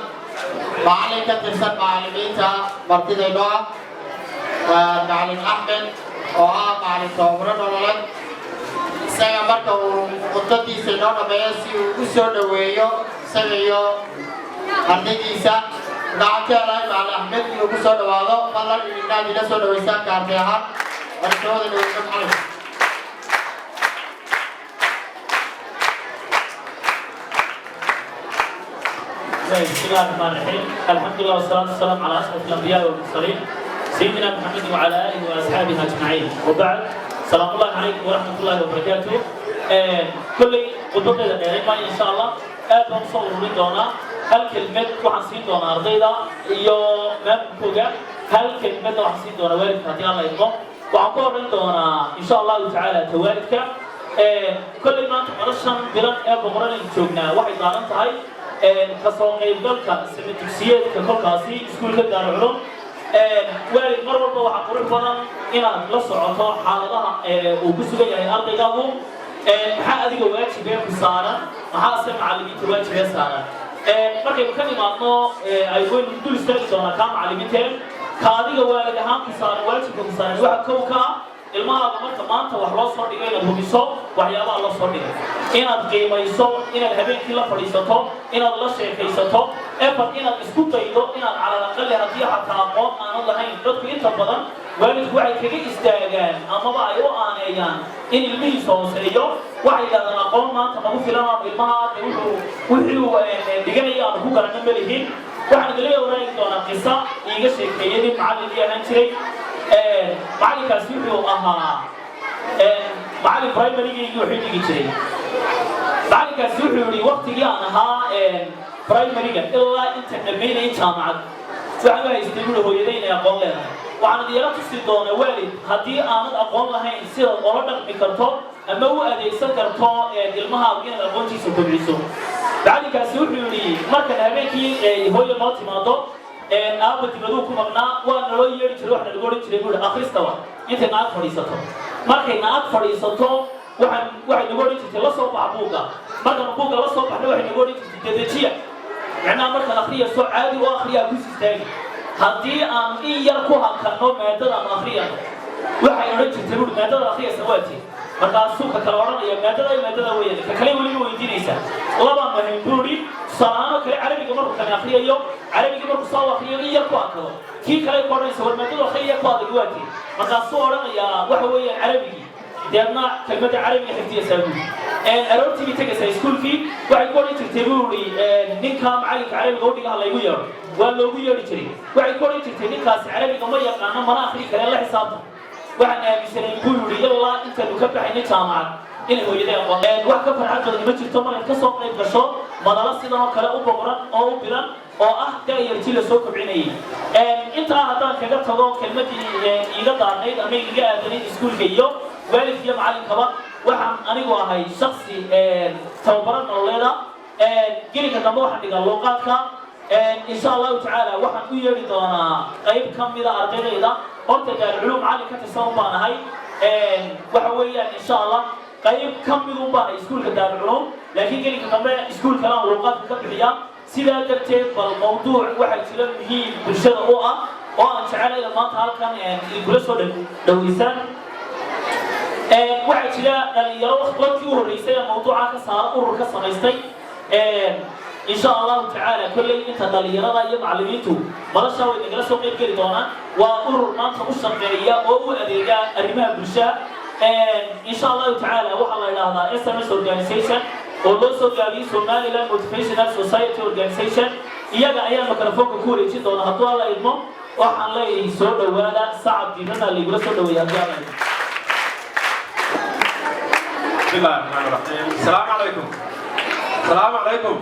macallin ka tirsan macallimiinta martidayno ah, Macallin Axmed, oo ah macallin tababaro nololeed. Isaga marka uu khudbadiisa inoo dhammeeyo, si uu u soo dhoweeyo isaga iyo ardaydiisa, waxaan ka helahay Macallin Axmed inuu ku soo dhawaado. Fadlan inaad ila soo dhaweysaan ka arday ahaan waan soo wada dhaweyso, macallin. بسم الله الرحمن الرحيم، الحمد لله والصلاة والسلام على أشرف الأنبياء والمرسلين، سيدنا محمد وعلى آله وأصحابه أجمعين، وبعد، سلام الله عليكم ورحمة الله وبركاته. كل خطبتنا dheerayn maayo insha Allah, aad baan usoo ururin doonaa. Hal kelmad waxaan siin doonaa ardayda iyo maamulkooga, hal kelmadna waxaan siin doonaa waalidka, haddii Alla idmo. Waxaan ku horreyn doonaa insha Allahu tacaala ta waalidka. Kolley maanta noloshan bilan ee boqoran aynu joognaa waxay daaran tahay kasoo qaybgalka sanad dugsiyeedka kolkaasi iskuulka Daaruculum. Waalid, mar walba waxaa qurux badan inaad la socoto xaaladaha uu ku sugan yahay ardaygaagu. Maxaa adiga waajibee ku saaran? Maxaase macallimiinta waajibee saaran? Markaynu ka nimaadno, ay waynu dul istaagi doonaa kaa macallimiinteen. Ka adiga waalid ahaan ku saaran, waajibka ku saaran waxa kow ka ah ilmahaaga marka maanta wax loo soo dhigay inaad hubiso waxyaabaha loo soo dhigay, inaad qiimayso, inaad habeenkii la fadhiisato, inaad la sheekaysato, effort inaad isku daydo, inaad calal aqali haddii xataa aqoon aanad lahayn. Dadku inta badan waalidku waxay kaga istaagaan amaba ay u aaneeyaan in ilmihiisa hooseeyo. Waxay yidhahdaan, aqoon maanta nagu filan aanu ilmaha de wuxuu wixii uu dhiganaya aanu ku garanno ma lihin. Waxaan idinla wadaagi doonaa qisa iiga sheekeeyey nin macallin ii ahaan jiray. Macallinkaasi wuxuu ahaa macallin primarygaygii wuxuu dhigi jiray. Macallinkaasi wuxuu yidhi, waktigii aan ahaa primaryga ilaa inta dhammaynayay jaamacad, waxaan u haystay buuri hooyaday inay aqoon leedahay. Waxaan idinla tusi doonaa, waalid, haddii aanad aqoon lahayn sidaad ola dhaqmi karto ama u adeegsan karto ilmahaagu inaad aqoontiisa kobciso. Macallinkaasi wuxuu yidhi, markan habeenkii hooyo noo timaado, aaba dibaduu ku maqnaa, waa naloo yeedhi jiray, waxna lagu odhan jiray buuri, akhristaba intay naag fadhiisato. Markay naag fadhiisato, waxaan waxay nagu odhan jirtay, la soo bax buugga. Markaan buugga la soo baxno, waxay nagu odhan jirtay, dedejiya, macnaha markaad akhriyayso caadi u akhriyaa ku istaagi. Haddii aan in yar ku hakanno maadada aan akhriyano, waxay odhan jirtay buuri, maadada akhriyaysa waa tii? Markaasuu ka kale odhanaya, maadada maadada weeyaan. Ka kale weliba weydiinaysa labaan muhim buuri. Tusaalahaan oo kale, carabiga markuu kale akhriyayo, carabiga markuu soo akhriyo in yar ku hakado, kii kale ku odhanaysa, war maadadu akhriya ku adag waa tii? Markaasuu odhanayaa, waxa weeyaan carabigii. Deedna kelmadda carabiga xifdiyaysaa buuri. Aroortii bay tegaysaa iskuulkii. Waxay ku odhan jirtay buuri, ninka macallinka carabiga u dhigaha laygu yeedho. Waa loogu yeedhi jiray. Waxay ku odhan jirtay, ninkaasi carabiga ma yaqaano, mana akhri kale, la xisaabta. Waxaan aaminsanayn, buu yidhi, ilaa intaanu ka baxaynay jaamacad inay hooyaday aqoon. Wax ka farxad badan ma jirto markaad ka soo qayb gasho madalo sidan oo kale u boqoran oo u bilan oo ah da'yartii la soo kobcinayay. Intaa haddaan kaga tago kelmadii iiga daarnayd ama iiga aadanayd iskuulka iyo waalidka iyo macallinkaba, waxaan anigu ahay shaksi tababaro nololeeda. Gelinka dambe waxaan dhigaa luuqaadka. Insha Allahu tacaala waxaan u yeedhi doonaa qayb ka mida ardaydayda. Horta Daarulculuum macallin ka tirsan un baan ahay. Waxa weeyaan, insha Allah, qayb ka mid un baan ahay iskuulka Daarulculuum, laakiin gelinka dambe iskuul kale aan luuqaadka ka bixiya. Sidaa darteed bal mawduuc waxaa jira muhiim bulshada u ah oo aan jecelay maanta halkan idinkula soo dhaweysaan. Waxaa jira dhalinyaro waqtigii u horreysay ee mawduuca ka saara urur ka samaystay. Insha Allahu tacaala kolley inta dhalinyarada iyo macallimiintu madasha way nagala soo qayb geli doonaan. Waa urur maanta u shaqeeya oo u adeega arrimaha bulshada. Insha Allahu tacaala waxaa la idhaahdaa SMS Organization, oo loo soo gaabiyey Somaliland Motivational Society Organization. Iyaga ayaa mikrofoonka ku wareejin doona hadduu Alla idmo. Waxaan leeyahay soo dhowaada, sacab diirana laygula soo dhaweeya haddii Alla idmo. بسم الله الرحمن الرحيم. السلام عليكم، السلام عليكم.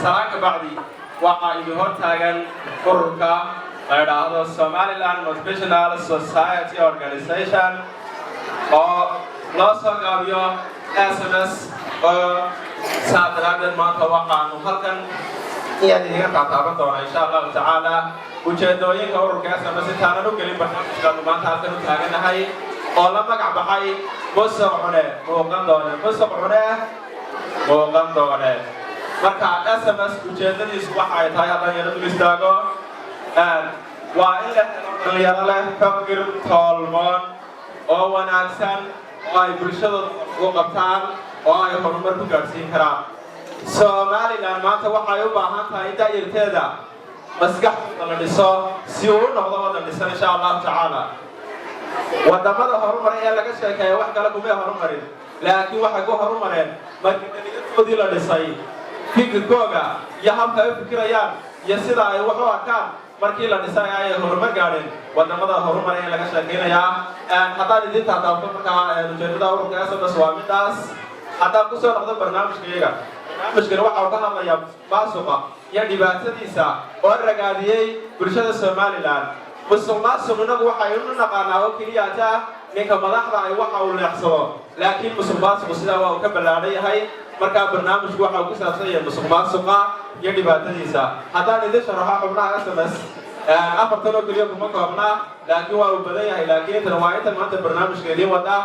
Salaanka bacdi, waxaa idin hor taagan ururka la idhaahdo Somaliland Motivational Society Organization, oo loo soo gaabiyo SMS. Oo saa daraaddeed maanta waxaanu halkan iyaan idiga taataaban doonaa, insha Allahu tacaala, ujeedooyinka ururka SMS. Intaanan u gelin barnaamijkaanu maanta halkan u taaganahay oo la magac baxay "Musuq Cune Muuqan Doone", "Musuq Cune Muuqan Doone". Marka SMS ujeedadiisu waxa ay tahay, haddaan yaro dul istaago, waa in la helo dhalinyaro leh fikir toolmoon oo wanaagsan oo ay bulshadooda ugu qabtaan oo ay horumar ku gaadhsiin karaan. Somaliland maanta waxay u baahan tahay in da'yarteeda maskaxdooda la dhiso si uu u noqdo waddan dhisan, insha Allahu tacaala. Wadamada horumaray ee laga sheekeeya wax kale kumay horumarin, laakiin waxay ku horumareen markii dhalinyartoodii la dhisay, fikirkooga iyo habka ay u fikirayaan iyo sida ay wax u arkaan markii la dhisay ayay horumar gaadheen wadamada horumaray ee laga sheekaynayaa. Haddaan idin taataabto markaa ujeedada ururka SMS waa midaas. Haddaan kusoo noqdo barnaamijkayaga, barnaamijkani waxa uu ka hadlayaa musuqmaasuqa iyo dhibaatadiisa oo ragaadiyey bulshada Somaliland. Musuq maasuq innagu waxaynu naqaanaa oo keliya taa ninka madaxda ay waxa uu leexsado, laakiin musuq maasuqu sidaa waa uu ka ballaadhan yahay. Markaa barnaamijku waxa uu ku saabsan yahay musuq maasuqa iyo dhibaatadiisa. Haddaan idin sharaxo xubnaha SMS, afartan oo keliya kuma koobna, laakiin waa uu badan yahay, laakiin intan waa intan maanta barnaamijka idiin wada.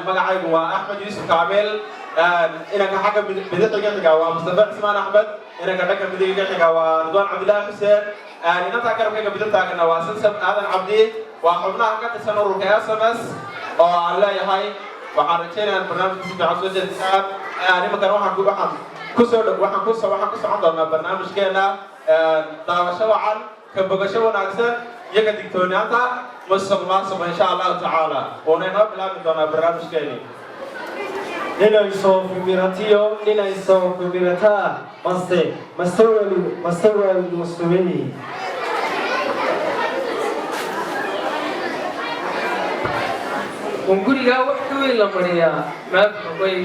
Magacaygu waa Axmed Yuusuf Kaamil. Inanka xagga bidixiga xiga waa Mustafa Cismaan Axmed. Inanka dhanka midiga xiga waa Ridwaan Cabdillaahi Xuseen. Inantaa garabkayga bidix taagana waa Sansab Aadan Cabdi. Waa xubnaha ka tirsan ururka SMS oo aan leeyahay waxaan rajaynayaa barnaamijka si fiican soo jeedisaan. Nimankan waxaan kusoo waxaan ku waxaan ku socon doonaa barnaamijkeena. Daawasho wacan, ka bogasho wanaagsan iyo ka digtoonaanta musuq maasuq, insha Allahu tacaala. Wuuna inoo bilaabi doonaa barnaamijkeeni. Ninay soo fimiratiyo, ninay soo fimirataa, mase mase wali mase waligu sumeey. Gurigaa wax ka weyn la mariyaa maafogay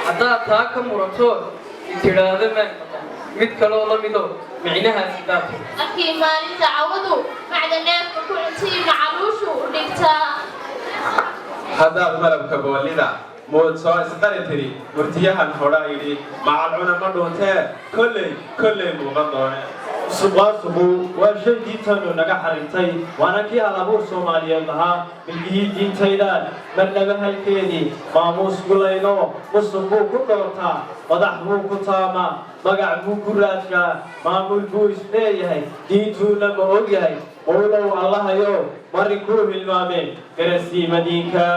haddaad taa ka muratood tidhaahdo maan maqan mid kaloo la midoo micnahaasi daafo. Markii maalinta cawadu macda neefka ku cuntii macaluushu u dhigtaa. Haddaad malabka boolida muud soo isqari tiri, murtiyahan hodhaa yidhi macalcuna ma dhuuntee, kolley kolley muuqan doone. Musuqmaasuqu waa shay diintaanu naga xarimtay, waana kii hal abuur Soomaaliyeed lahaa: "Milgihii diintaydaan marnaba halkeedii maamuus gulayno." Musuq buu ku dhoortaa, madax buu ku taamaa, magac buu ku raadshaa, maamul buu isleeyahay, diintuuna ma og yahay. Mowlow Allahayo marinkuu hilmaameen garasiimadiinka.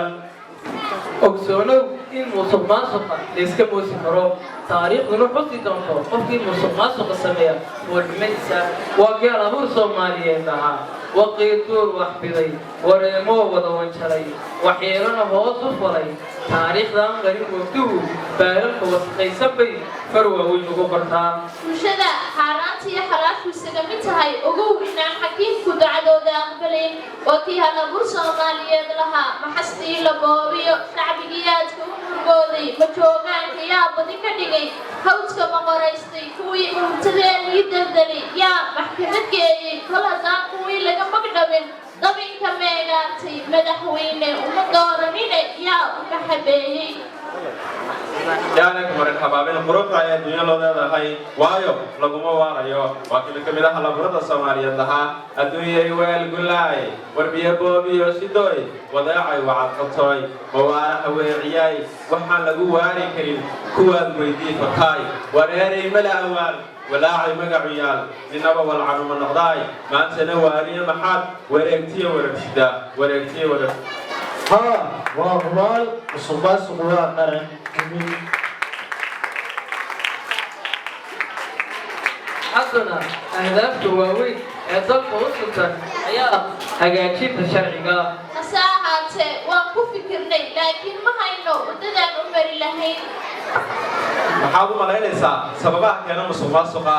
Ogsoonow in musuq maasuqa layska moosi karo, taariikhduna xusi doonto qofkii musuq maasuqa sameeya foolxumadiisa. Waa geel abuur Soomaaliyeed ahaa: "Waqii duur wax biday, wareemoo wada wanjalay, waxyeelana hoos u falay, taariikhdan qarin wogduhu baalalka wasaqaysan bay far waaweyn ugu qortaa." Bulshada xaaraanta. Xaaraantiyo xalaashu isaga mid tahay, ogow inaan xakiimku dacdooda aqbalayn. Waa kii halabuur Soomaaliyeed lahaa: maxastii la boobiyo shacbigii aadka u murgooday, ma joogaanka yaa badi ka dhigay, hawdka ma qoraystay kuwii mahurtadeenii daldalay, yaa maxkamad geeyey kol haddaan kuwii laga magdhabin, dabinka meegaartay madaxweyne uma dooranine yaa u maxabeeyey? Yaana marin habaabin quruxda ay adduunyo loo leedahay, waayo laguma waarayo. Waa kii mid ka mid ah halaburada Soomaaliyeed lahaa: adduunyay weel gulaay, warbiyo boobiyo shidooy, wadeecay wacadqabtooy, mawaara haweeciyay, waxaan lagu waari karin kuwaad weydii fakaay, wareeray mala awaal, walaacay magacu yaal, ninaba walcanuma noqdaay, maantana waariye maxaad wareegtiyo wareegsidaa, wareegtiyo wareeg. Haa, waa hubaal, musuqmaasuqu waa qaran dumin. Haddana ahdaafta waaweyn ee dalka u sugtan ayaa hagaajinta sharciga. Hase ahaatee waan ku fikirnay, laakiin ma hayno waddadaan u mari lahayn. Maxaad u malaynaysaa sababaha keena musuqmaasuqa?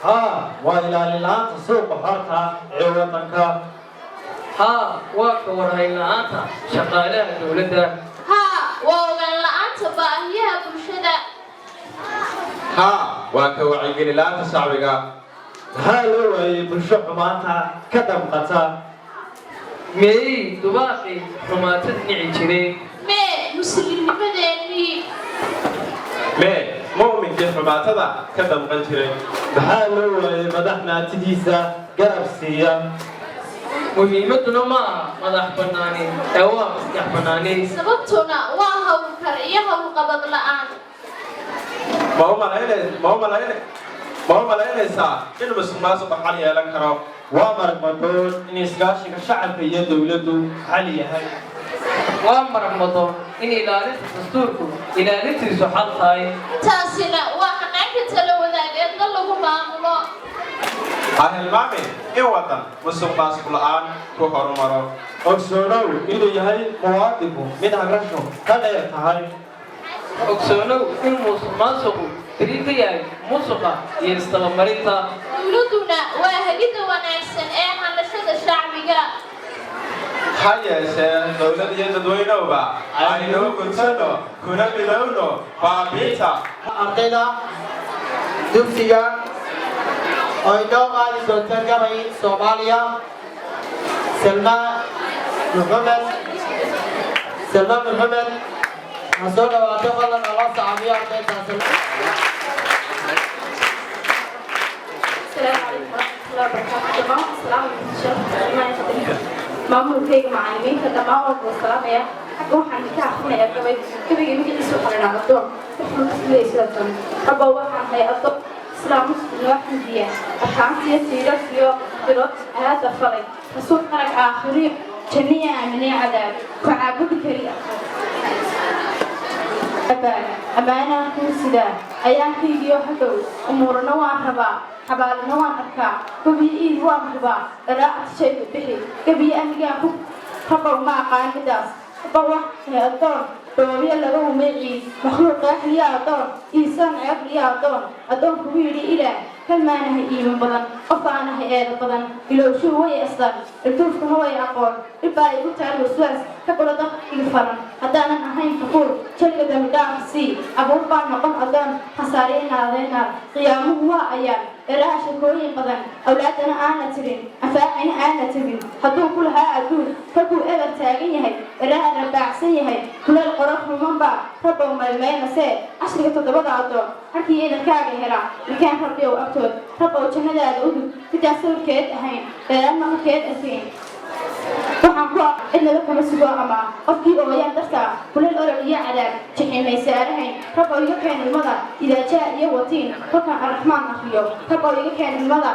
Haa, waa ilaalin la'aanta suuqa xorta ee waddanka. Haa, waa ka warhayn la'aanta shaqaalaha dowladda. Haa, waa ogaan la'aanta baahiyaha bulshada. Haa, waa ka wacyigelin la'aanta shacbiga. Maxaa loo waayey bulsho xumaanta ka damqata? Meeyey dubaaqii xumaatada nici jiray? Mee muslimnimadeennii? Mee mu'minkii xumaatada ka damqan jiray? Maxaa loo waayey madax maatidiisa garab siiya? Muhiimadduna ma aha madax bannaani ee waa maskax bannaani. Sababtuna waa howlkar iyo howlqabad la'aan. Ma u malaynaysaa in musuqmaasuqa xal yeelan karo? Waa maragmadoon in iskaashiga shacabka iyo dowladdu xal yahay. Waa maragmadoon in ilaalinta dastuurku ilaalintiisu xal tahay. Taasina waa hanaanka tala wadaag ee dal lagu maamulo. Ha hilmaamin in waddan musuqmaasuq la'aan ku horumaro. Ogsoonow inuu yahay muwaadinku mid hagrasho ka dheer tahay. Ogsoonow in musuqmaasuqu beri ka yahay musuqa iyo isdabamarinta. Dowladduna waa hagidda wanaagsan ee hanashada shacbiga. Ha yeeshee dowlad iyo dadweynowba aynuu guntano kuna midowno baabiinta. Ardayda dugsiga oo inoo qaadi doonta gabay Soomaaliya, Salma Maxamed. Salma Maxamed ha soo dhawaato. Fadlan ha loo sacabiyo ardaydaas. السلام عليكم ورحمة الله وبركاته. جماعة السلام عليكم. Maamulkayga, macallimiinta, dhammaan waan kula salaamaya. Xagga waxaan ka akrinayaa gabay. Gabayga magaciisa waxaa la idhaha Addoon. Wuxuu ka leeyahay sida tan: Rabbow, waxaan ahay addoon Islaam, Muslim noo xamdiya, arkaantiyo tiirarkiyo bilood ahaada falay, rasuul qarag aakhiriyo janniya aaminay, cadaab ku caabudi kari ammaanaan kuu sidaa, ayaankaygiyo hadhow umuurana waan rabaa, xabaalina waan arkaa, gobiyo iid waan hubaa, dharaacti shayga bixi gebiyo anigaan ku. Rabow, ma aqaan midaas. Rabow, waxay addoon dhoobyo laga umay ciid, makhluuq aaxliya addoon iisaan ceebliya addoon addoon kugu yidhi Ilaah kalmaanahay, iiman badan qof aanahay, eeda badan ilowshuhu way asdan, ilduufkuna way aqoon, dhibbaa igu taal, waswaas ka golo daqiga faran, haddaanan ahayn kafuur jaliga dambi dhaaf sii, abuur baan noqon addoon khasaariye naadeenaar, qiyaamuhu waa ayaan dharaha sheekooyin badan, awlaadana aana tirin, anfaacina aana tegin, hadduu ku lahaa adduun kolkuu eber taagan yahay, dharaha rabaacsan yahay, kuleel qorar rumanbaa. Rabbow, meelmeelnasee cashriga toddobada addoon harkii eedankaaga helaa markaan Rabbiyow agtood. Rabbow, jannadaada udug midaan sawirkeed ahayn, dheeraan maqalkeed arkayn, waxaan ku cidnaba kama sugo, ama qofkii ooyaan dartaa kuleel olol iyo cadaab jixiimay saarahayn. Rabbow, iga keen ilmada idaajaa iyo watiin kolkaan Arraxmaan akriyo. Rabbow, iga keen ilmada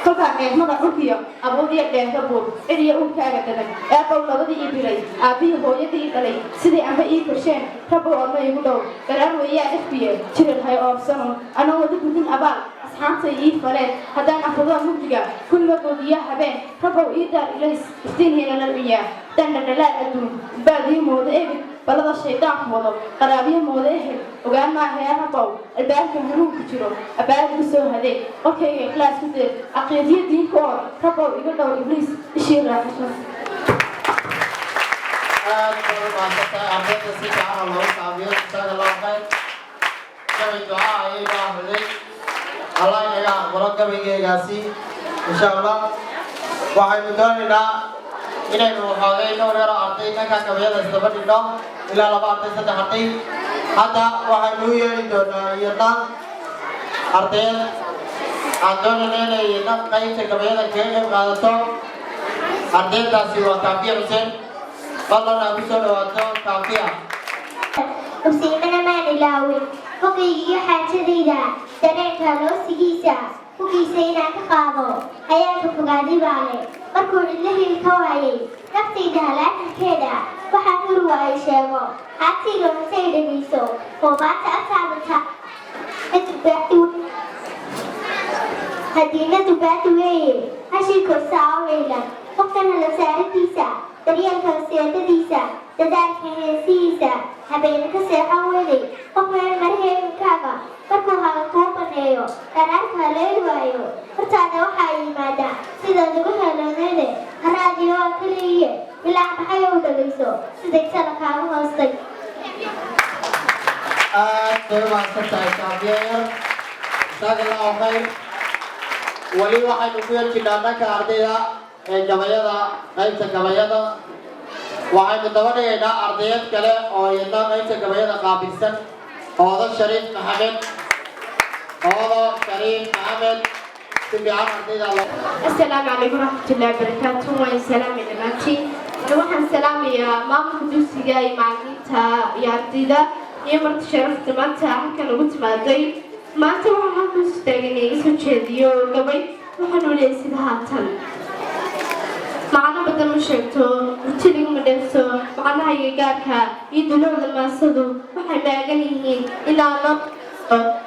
kolkaan eegmada dhulkiyo abuur iyo dheerka buur cid iyo uurkaaga dadan. Eebbow, labadii ii bilay, aabbihii hooyadii ii dhalay, sidii amba ii korsheen, Rabbow, adna igu dhow garaar weeyaa ifbiye jirir hay oobsano anoo wada gudin abaal. Asxaabta ii faleen haddaan afrado mugdiga kulmagoodiya habeen. Rabow ii daar ilays iftiinhiina nalciyaa haddaan dhaldhalaal adduun baadiyo moodo ebid balada shaydaanku wado qaraabiyo moodo ehel ogaan maahee. Rabow albaabka hanuunku jiro abaab igu soo hadeeg, qolkayga ikhlaas ku deeg, caqiidiyo diinka oor. Rabow iga dhowr ibliis ishii raaxisho. Aad bay u mahadsantahay ardayda. Si fiican loogu saabiyo. Jazaakallahu khayr. Gabay ducaa ayay noo akhriday. Allah inaga aqbalo gabaygeygaasi, insha Allah. Waxaynu doonaynaa inaynu waxoogay dhowr yaro arday dhanka gabayada isdaba dhigno, ilaa laba arday, saddex arday. Hadda waxaynu u yeeri doonaa iyadna ardayad aan doonayna inay iyadna qaybta gabayada kaga qayb qaadato. Ardaydaasi waa Kaafiya Xuseen. Fadlan aa ku soo dhawaato, Kaafiya. Usiimana maan ilaawin bogaygiyo xaajadayda dareenka loosigiisa hugiisa inaan ka qaado ayaanka fogaaday baale markuu cidlahii ka waayay naftayda halaakankeeda waxaan huri waayay sheego haatiga hontay dhegayso hoobaanta agtaada ta hadiinadu baadi weeye hashii korsa aweylan qofkan hala saaradiisa daryeelka horseedadiisa dadaalka heesihiisa habeena ka seexan weday qof meel marheegankaaga markuu haga kuu baneeyo dharaarka haleeli waayo hortaada waxaa yimaada sidaad ugu heloonayde haraadiyo waa kaliiye ilaa maxay u dhagayso sidaysana kaaga hoostay. Aad bay u mahadsan tahay, Kaafiya yar. Jazaakallahu khayr. Weli waxaynu ku yarjinaa dhanka ardayda ee gabayada. Qaybta gabayada waxaynu daba dhigaynaa ardayad kale oo iyadna qaybta gabayada qaabilsan, Hoodo Shariif Maxamed. Hoodo Shariif Maxamed, si fiican ardayda loo Asalaamu calaykum waraxmatullaahi wabarakaatu. Waan salaamay dhammaantiin. Waxaan salaamayaa maamulka dugsiga iyo macallimiinta iyo ardayda iyo marti sharafta maanta halkan ugu timaaday. Maanta waxaan halkan istaagay iga soo jeediyo gabay. Waxaan u leeyahay sida haatan: macno badan ma sheegto, murti laguma dheefto, macnahayga gaarka iyo dulowda maasadu waxay maagan yihiin inaan noo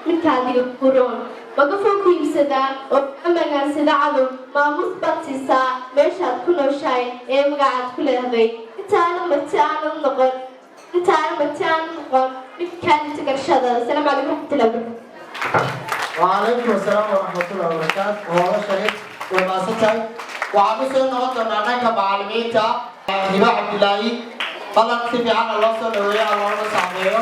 midka adiga kuroon magafoo ku iibsadaa oo ka magaansada cadow. Maamuus baad siisaa meeshaad ku nooshahay ee magacaad ku leedahay intaana marti aanad noqon, intaana marti aanad noqon mid kaalinta garashada. Asalaamu calaykum waraxmatullahi wabarakatu. وعليكم السلام ورحمة الله وبركاته. Hoodo Shariif way mahadsan tahay. Waxaan u soo noqon doonaa dhanka macallimiinta. Hiba Cabdilaahi, fadlan si fiican loo soo dhaweeyo, ha loona saameeyo.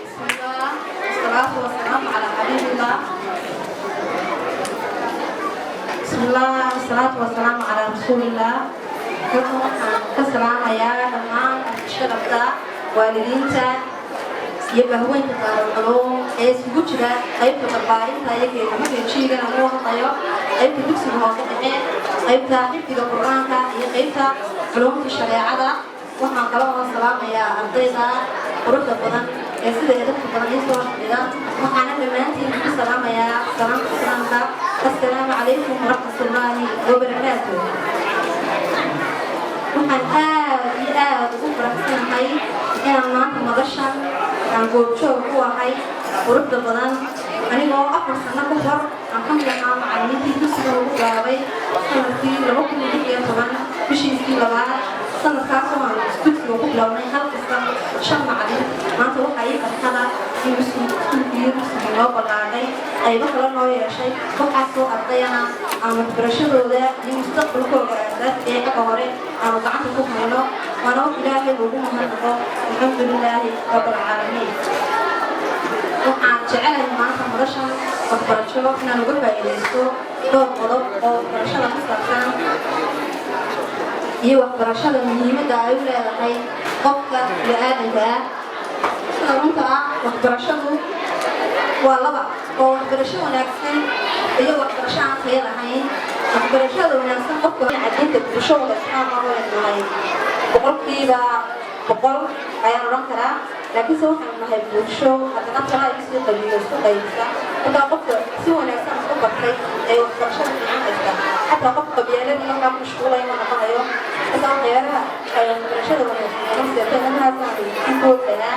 بسم الله والصلاة والسلام على حبيب الله. بسم الله والصلاة والسلام على رسول الله. Halkan waxaan ka salaamayaa dhammaan sharafta waalidiinta iyo bahweynta Daarul Culuum ee isugu jira qaybta barbaarinta iyo keedamakejiigana lagu hadlayo, qaybta dugsiga hoose dhexe, qaybta xifdiga Qur-aanka iyo qaybta culuumta shareecada. Waxaan kala oo salaamayaa ardayda quruxda badan ee sida edabka badan ii soo fadhida. Waxaana dhammaantiin ku salaamayaa salaamta islaamka: assalaamu calaykum waraxmatullaahi wabarakaatu. Waxaan aad iyo aad ugu faraxsanahay inaan maanta madashan aan goobjoog ku ahay quruxda badan, anigoo 4 sano ka hor aan ka mid ahaa macallimiintii dugsiga lagu bilaabay sanadkii 2016 bishiisii labaad. Sanadkaasoo aan dugsiga ku bilownay hal kasta shan macallin. Maanta waxaa ii farxada in iskuulkii dugsigii noo ballaadhay, qaybo kale noo yeeshay. Waxaasoo ardayana aan waxbarashadooda iyo mustaqbalkooda aasaasiga ee xagga hore aanu gacanta ku hayno, waana wax Ilaahay ugu mahadnaqo. Alxamdulilaahi rabbilcaalamiin. Waxaan jecelahay maanta madashan waxbarasho inaan uga faa'iidaysto dhowr qodob oo waxbarashada ku saabsan iyo waxbarashada muhiimadda ay u leedahay qofka bini'aadanka ah. Sida runta ah, waxbarashadu waa laba oo waxbarasho wanaagsan iyo waxbarasho aan tayo lahayn. Waxbarashada wanaagsan qofka cadinta bulsho wada islaama waynu nahay 100%. 100 ayaan odhan karaa, laakiinse waxaanu nahay bulsho haddana tala ay isii qabiilo isku qaybisa. Markaa qofka si wanaagsan isku bartay ee waxbarashada fiican haysta, xataa qof qabyaaladii waxaa ku mashquulaya ma noqonayo. Marka waxyaalaha waxbarashada wanaagsan ee nafseeto inahaasaan ku koobanaa.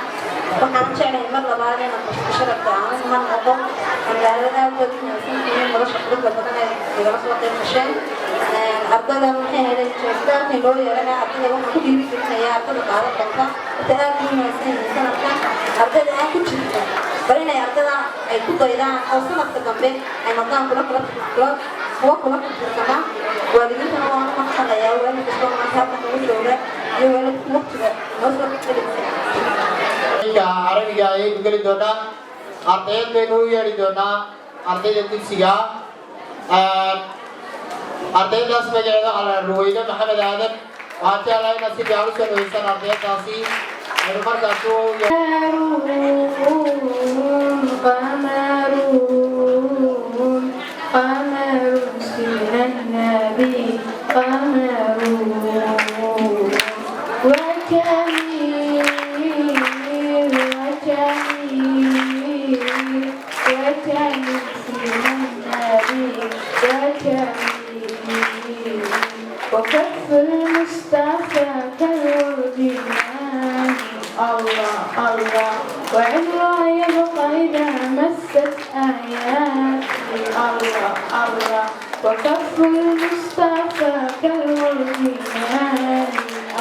Waxaan jeclahay mar labaad inaan qofka sharafka aan ma noqo magaalada. Aad baad u mahadsantihiin nolosha quruxda badan ee igala soo qayb gasheen. Ardayda maxay ahayd joogtaanka loo yeelanaya, ardayda waxaan ku dhiirigelinayaa, ardayda qaadan doonta horta aad u mahadsan yihiin sanadkan ardayda aan ku jirta, bal inay ardayda ay ku daydaan oo sanadka dambe ay noqdaan kula kula kula kuwa kula tartama. Waalidiintana waan u mahadnaqayaa, waalid kastoo maanta halkan ugu jooga iyo waalidku waqtiga noo soo Ka Carabiga ayaynu geli doonaa. Ardayad baynu u yeedhi doonaa, ardayda dugsiga. Ardaydaas magaceeda waxaa la Ruweydo Maxamed Aadan. Waxaan jeclahay inaad si fiican usoo dhaweysaan ardayadaasi aynu markaas u قمر قمر سنة النبي قمر وجميل وجميل وجميل سنة النبي وجميل، وكف المصطفى كالورجمان. الله الله، وعمرها يبقى إذا مست آياتي. الله الله، وكف المصطفى كالورجمان.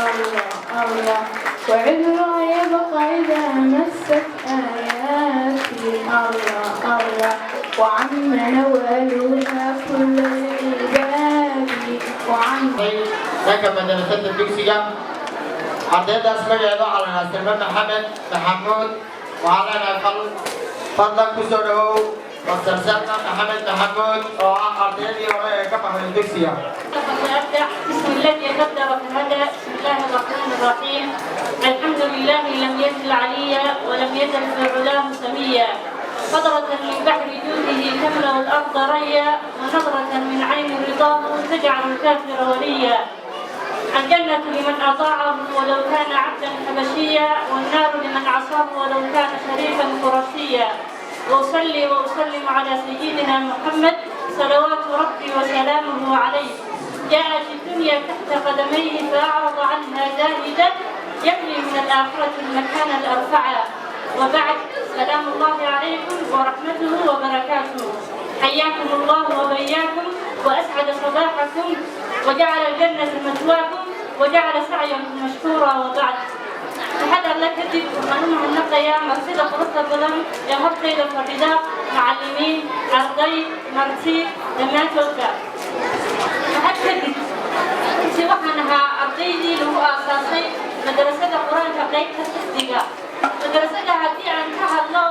الله الله، وعمرها يبقى إذا مست آياتي. الله الله، وعم نوالها كل العباد وعم Dhanka madarasada dugsiga, ardaydaas magaceeda waxaa la dhahaa Salme Maxamed Maxamuud. Waxaa leenahay fadlan ku soo dhawow Master Salma Maxamed Maxamuud oo ah ardaydii hore ee ka baxday dugsiga. أبدأ بسم الذي قدر فهدى. بسم الله الرحمن الرحيم. الحمد لله لم يزل عليا ولم يزل في علاه سميا. قطرة من بحر جوده تملأ الأرض ريا، ونظرة من عين رضاه تجعل الكافر وليا. الجنة لمن أطاعه ولو كان عبدا حبشيا، والنار لمن عصاه ولو كان شريفا قرشيا. وأصلي وأسلم على سيدنا محمد صلوات ربي وسلامه عليه. جاءت الدنيا تحت قدميه فأعرض عنها زاهدا يبني من الآخرة المكان الأرفع. وبعد، سلام الله عليكم ورحمته وبركاته. حياكم الله وبياكم، وأسعد صباحكم، وجعل الجنة مثواكم، وجعل سعيكم مشكورا. وبعد، maxad Alle kadib waxaan u mahadnaqayaa martida quruxda badan ee hortayda fadhida, macallimiin, arday, marti, dhammaantoodba. Mahad kadib, runtii waxaan ahaa ardaydii lagu aasaasay madrasada Qur-aanka qaybta xifdiga. Madrasada haddii aan ka hadlo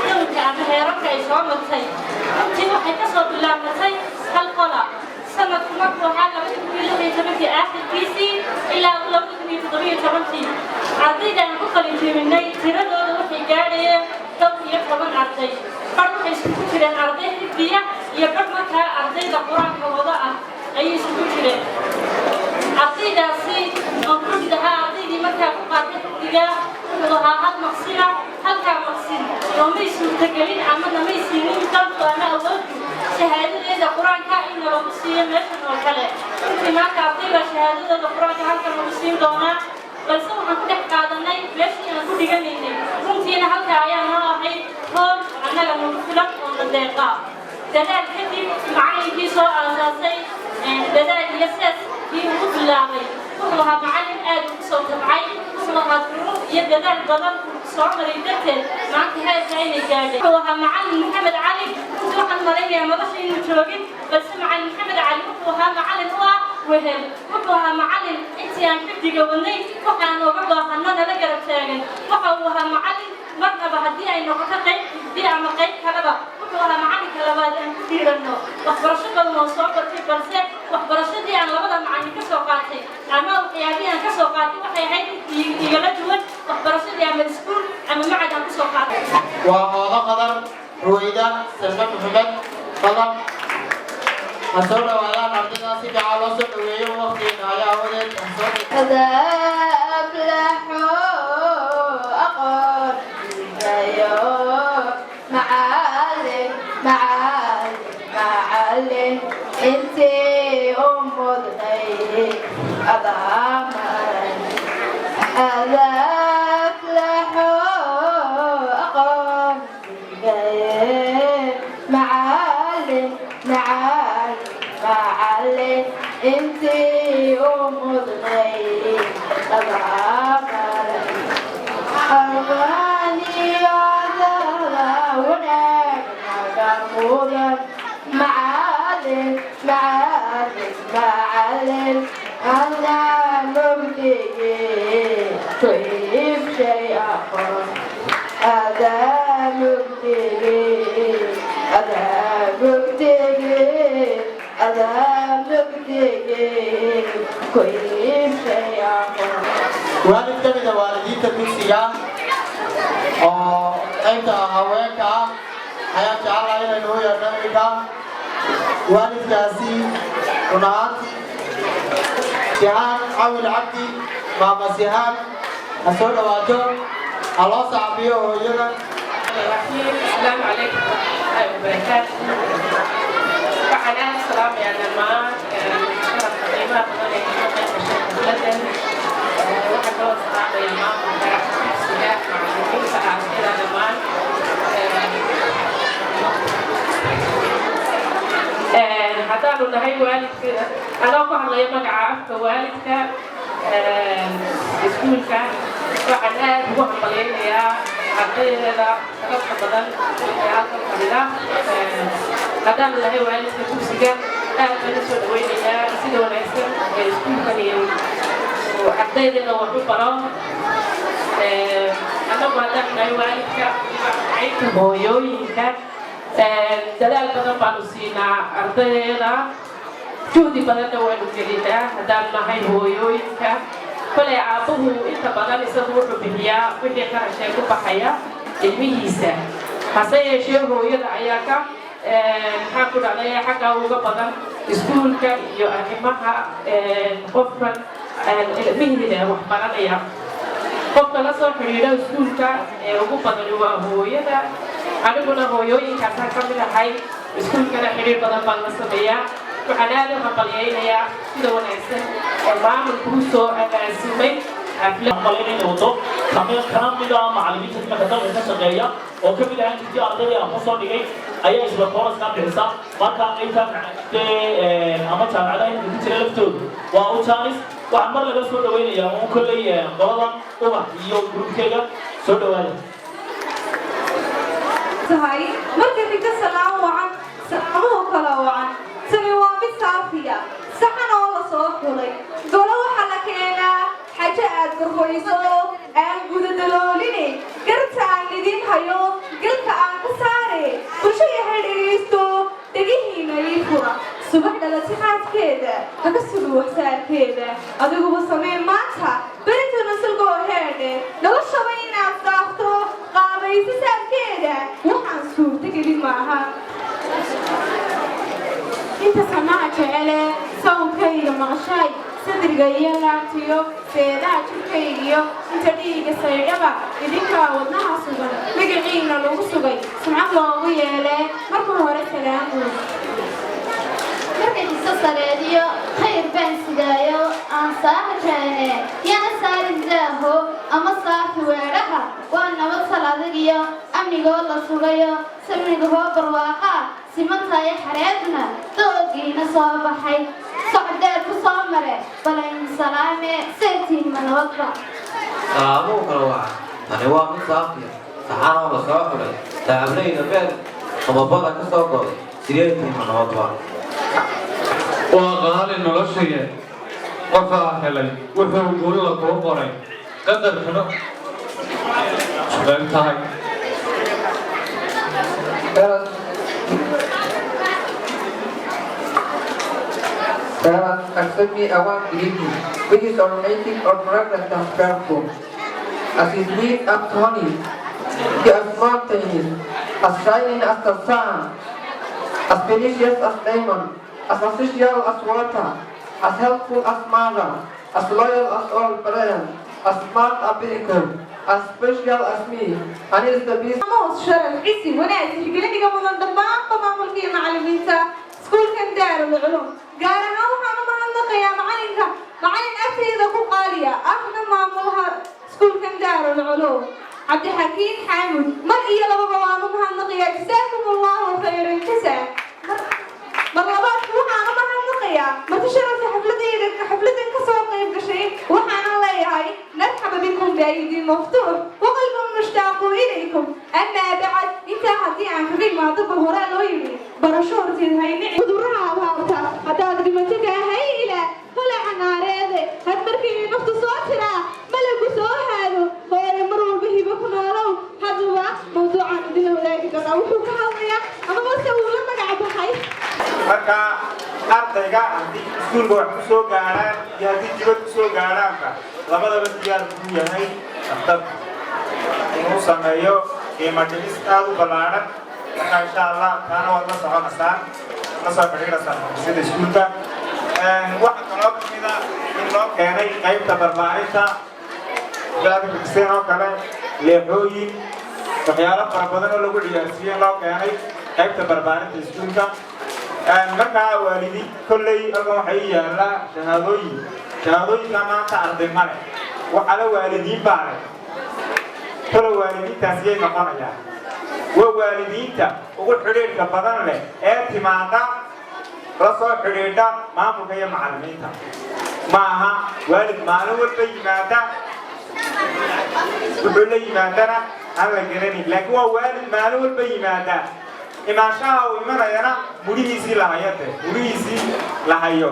dowlka ama heerarka ay soo martay, runtii waxay ka soo bilaabmatay hal qola sanadku markuu ahaa 2016-kii aakhirkiisii ilaa 2017-kii. Ardayda aan ku qalin jebinay tiradooda waxay gaadhayeen dhowr iyo toban arday. Bar waxay isugu jireen arday xifdiya iyo bar markaa ardayda Qur-aanka wada ah ayay isugu jireen. Ardaydaasi oo ka mid ahaa ardaydii markaa ku qaatay xifdiga, wuxuu ahaa hal maqsina. Halkaa maqsin loomay suurtagelin ama namay siinin dalku ama awooddu shahaadadeeda Qur-aanka in lagu siiyo meeshan oo kale. Runtii maanta arday baa shahaadadooda Qur-aanka halkan lagu siin doonaa, balse waxaan ku dhex qaadanay meeshii aan ku dhiganaynay. Runtiina halka ayaa noo ahayd hool annaga nagu filan oo na deeqa. Dadaal kadib, macallinkii soo aasaasay dadaal iyo seeskii ugu bilaabay wuxuu ahaa macallin aad ugu soo tabcay. Wuxuu ahaa duruuf iyo dadaal badan soo maray darteed maanta heerka inay gaadhay. Wuxuu ahaa macallin Maxamed Cali. Runtii waxaan malaynayaa madasha inuu joogin, balse macallin Maxamed Cali wuxuu ahaa macallin u ah wehel. Wuxuu ahaa macallin intii aan xifdiga wadnay waxaan oga baahano nala garab taagan. Waxa uu ahaa macallin marnaba haddii ay noqoto qayb xifdi ama qayb kaleba, wuxuu ahaa macallinka labaad aan ku dhiiranno. Waxbarasho badan oo soo bartay, balse waxbarashadii aan labada macallin ka soo qaatay ama waxyaabihii aan ka soo qaatay waxay ahayd igala duwan waxbarashadii ama iskuul ama macad aan ku soo qaatay. Waa Hoodo Qadar, Ruwayda Salme Maxamed, fadlan. Ha soo dhawaadaan ardayda, si fiican loo soo dhaweeyo waqtigeena ayaa awadeed. Ha soo أفلحوا أقول معلم معلم معلم انت أم الغيب أضامن هذا أفلحوا أقول معلم معلم معلم انت أم الغيب أضامن أرغاني معلم معلم معلم أنا مبدي طيب شيء آخر هذا مبدي هذا مبدي هذا مبدي طيب شيء آخر. Waalid ka mid a waalidiinta dugsiga oo qaybta haweenka ah ayaan jecelahay inaynu u yeedhno iminka. Waalidkaasi run ahaantii Sihaan Cawil Cabdi, Maama Sihaan, ha soo dhawaato, ha loo sacbiyo hooyada. السلام عليكم ورحمة الله وبركاته. Waxaan aad u salaamayaa dhammaan sharafka qiimaha badan ee ka qayb gashay xafladan. Waxaan kaloo salaamayaa maamulka dugsiga, macallimiinta, ardayda dhammaan. Haddaanu nahay waalidka, anoo ku hadlaya magaca afka waalidka iskuulka, waxaan aad ugu hambalyaynayaa ardaydeeda sharafta badan ee halkan fadhida. Haddaanu nahay waalidka dugsiga, aad baan usoo dhawaynayaa sida wanaagsan ee iskuulkani uu ardaydeeda wax u baro. Annagu haddaanu nahay waalidka qaybta hooyooyinka, dadaal badan baanu siinaa ardaydeeda, juhdi badanna waanu gelinaa haddaan nahay hooyooyinka. Kolay aabbuhu inta badan isagu wuxuu bixiyaa wixii qarashee ku baxaya ilmihiisa, hase yeeshee hooyada ayaa ka maxaa ku dhacday xagga uga badan iskuulka iyo arrimaha qofkan ilmihiina wax baranaya. Qofka la soo xidhiidha iskuulka ee ugu badani waa hooyada. Aniguna hooyooyinkaasaan ka mid ahay, iskuulkana xidhiir badan baan la sameeyaa. Waxaan aad u hambalyaynayaa sida wanaagsan ee maamulku u soo agaasimay. Hambalyaynayna wado kana mid ah macallimiinta imanka dalka ka shaqeeya oo ka mid ahaan jirtay ardaydii aan kusoo dhigay ayaa isla kooraskaa bixisa. Marka qaybta dee ama jaamacadaha inta ku jira laftoodu waa u jaanis. Waxaan mar laga soo dhawaynayaa uun kolley qoladan Ubax iyo gruubkeega. Soo dhawaada. Tahay marka xigta salaam wacan, salaamuhu kala wacan. Tani waa mid saafiya saxan oo la soo xulay. Golo waxaa la keenaa xajo aad gorgoyso aan gudadalooline garta aan idin hayo galka aan ka saare. Bulsho yahay dhegaysto, dhegihiina ii fura. Subax dhalatixaadkeeda haka sugi waxsaarkeeda, adiguba samee maanta berintuna sulgoo heedhe. Noloshaba inaad saafto qaabayso saarkeeda, waxaan suurtagelin maaha. Inta samaha jecele sawnkayga maqashay, sadriga iyo laabtiyo seedaha jirkaygiyo inta dhiiga saydhaba, idinkaa wadnaha sugan magaciina lagu sugay, sumcad loogu yeelee. Marka hore salaamu. Markay iso sareediyo khayr baan sidaayo aan saaka keene, yana saarin daaho ama saafi weedhaha. Waa nabad sal adag iyo amnigoo la sugayo, samnigahoo barwaaqaa simantayo, xareedna doogiina soo baxay, socdeer ku soo mare. Balayn salaame, seetiinma nabadba? Salaamuhu kala wacan. Tani waa mid saafiya saxan oo la soo xulay, dahablayda beer qodobada ka soo goday. Sideetiinma nabadba? Waa qaali noloshaya, qofaa helay wuxuu guulla kuu qoray, qadarkuna sugan tahay. Parents, accept me a warm greeting, which is aromatic or fragrant and perfume. As sweet as honey, as mountains, as shining as the sun, as delicious as diamond. As essential as water, as helpful as mother, as loyal as all parents, as smart a vehicle, as special as me, and is the best. Maamuus, sharaf, cisi, wanaag, tixgeliniga mudan dhammaanba maamulka iyo macallimiinta iskuulkan Daarul Culuum. Gaar ahaan waxaan u mahadnaqayaa macalinka, macalin agtayda ku qaaliya, ahna maamulaha iskuulkan Daarul Culuum, Cabdixakiin Xaamud. Mar iyo lababa waan u mahadnaqayaa. Jasaakum Allahu khayran jazaa. Mar labaadku waxaan u mahadnaqayaa marti sharafta xafladayda, xafladan ka soo qayb gashay. Waxaana leeyahay marxaba bikum biaydin maftuux waqalbun mushtaaqu ilaykum. Amaa bacad, intaa haddii aan kaga imaado, ba horaa loo yidhi barasho horteed haynici cudurraha abaarta haddaad dhimato kaahay ilaa holaca naareede had markii naftu soo tiraa malagu soo haado. Hooyo, mar walba hibo ku noolow. Haddaba mawduucaan idin wadaagi doonaa wuxuu ka hadlayaa amaba se uu la magac baxay Marka ardayga haddii iskuulka wax ku soo gaarhaan iyo haddii dibad ku soo gaadhaanba, labadaba diyaar buu yahay dhakhtarku inuu sameeyo qiimo dhimis aad u ballaadhan. Marka insha Allah taana waad la soconaysaan, la soo xidhiidhaysaan xafiisyada iskuulka. Waxaa kaloo ka mid a in loo keenay qaybta barbaarinta xuseen oo kale leexooyin, waxyaalo fara badan oo lagu ciyaarsiiye loo keenay qaybta barbaarinta iskuulka. Markaa waalidi kolley halkan waxaa ii yaallaa shahaadooyin. Shahaadooyinka maanta arday ma leh, waxaa la waalidiin baa leh. Kole waalidiintaas yay noqonayaan? Waa waalidiinta ugu xidhiidhka badan leh ee timaada, la soo xidhiidha maamulka iyo macallimiinta. Ma aha waalid maalin walba yimaada, wuxuu la yimaadana aan la garanayn, laakiin waa waalid maalin walba yimaada. Imaanshaha uu imanayana mudhihiisii la hayo, de mudhihiisii la hayo.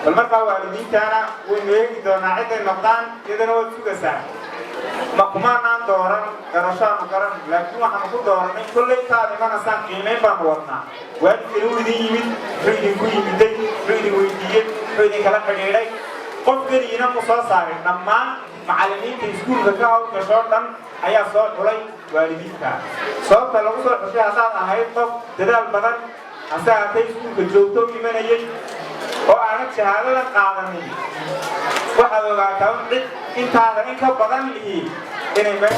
Bal markaa waalidiintana waynu eegi doonaa ciday noqdaan, iyadana waad sugaysaa. Ma kumaanaan dooran garashaanu garan, laakiin waxaanu ku dooranay kolley taad imanaysaan qiimayn baanu wadnaa. Waalidkani uu idin yimid, muxuu idinku yimiday, muxuu idin weydiiyey, muxuu idinkala xidhiidhay? Qof keligiina mu soo saarin, dhammaan macallimiinta iskuulka ka hawlgashoo dhan ayaa soo xulay waalidiinta. Sababta lagu soo xushay, haddaad ahayd qof dadaal badan, hase ahaatee iskuulka joogto u imanayay oo aanad shahaadadan qaadanin, waxaad ogaataa un cid intaada in ka badan lihi inay meel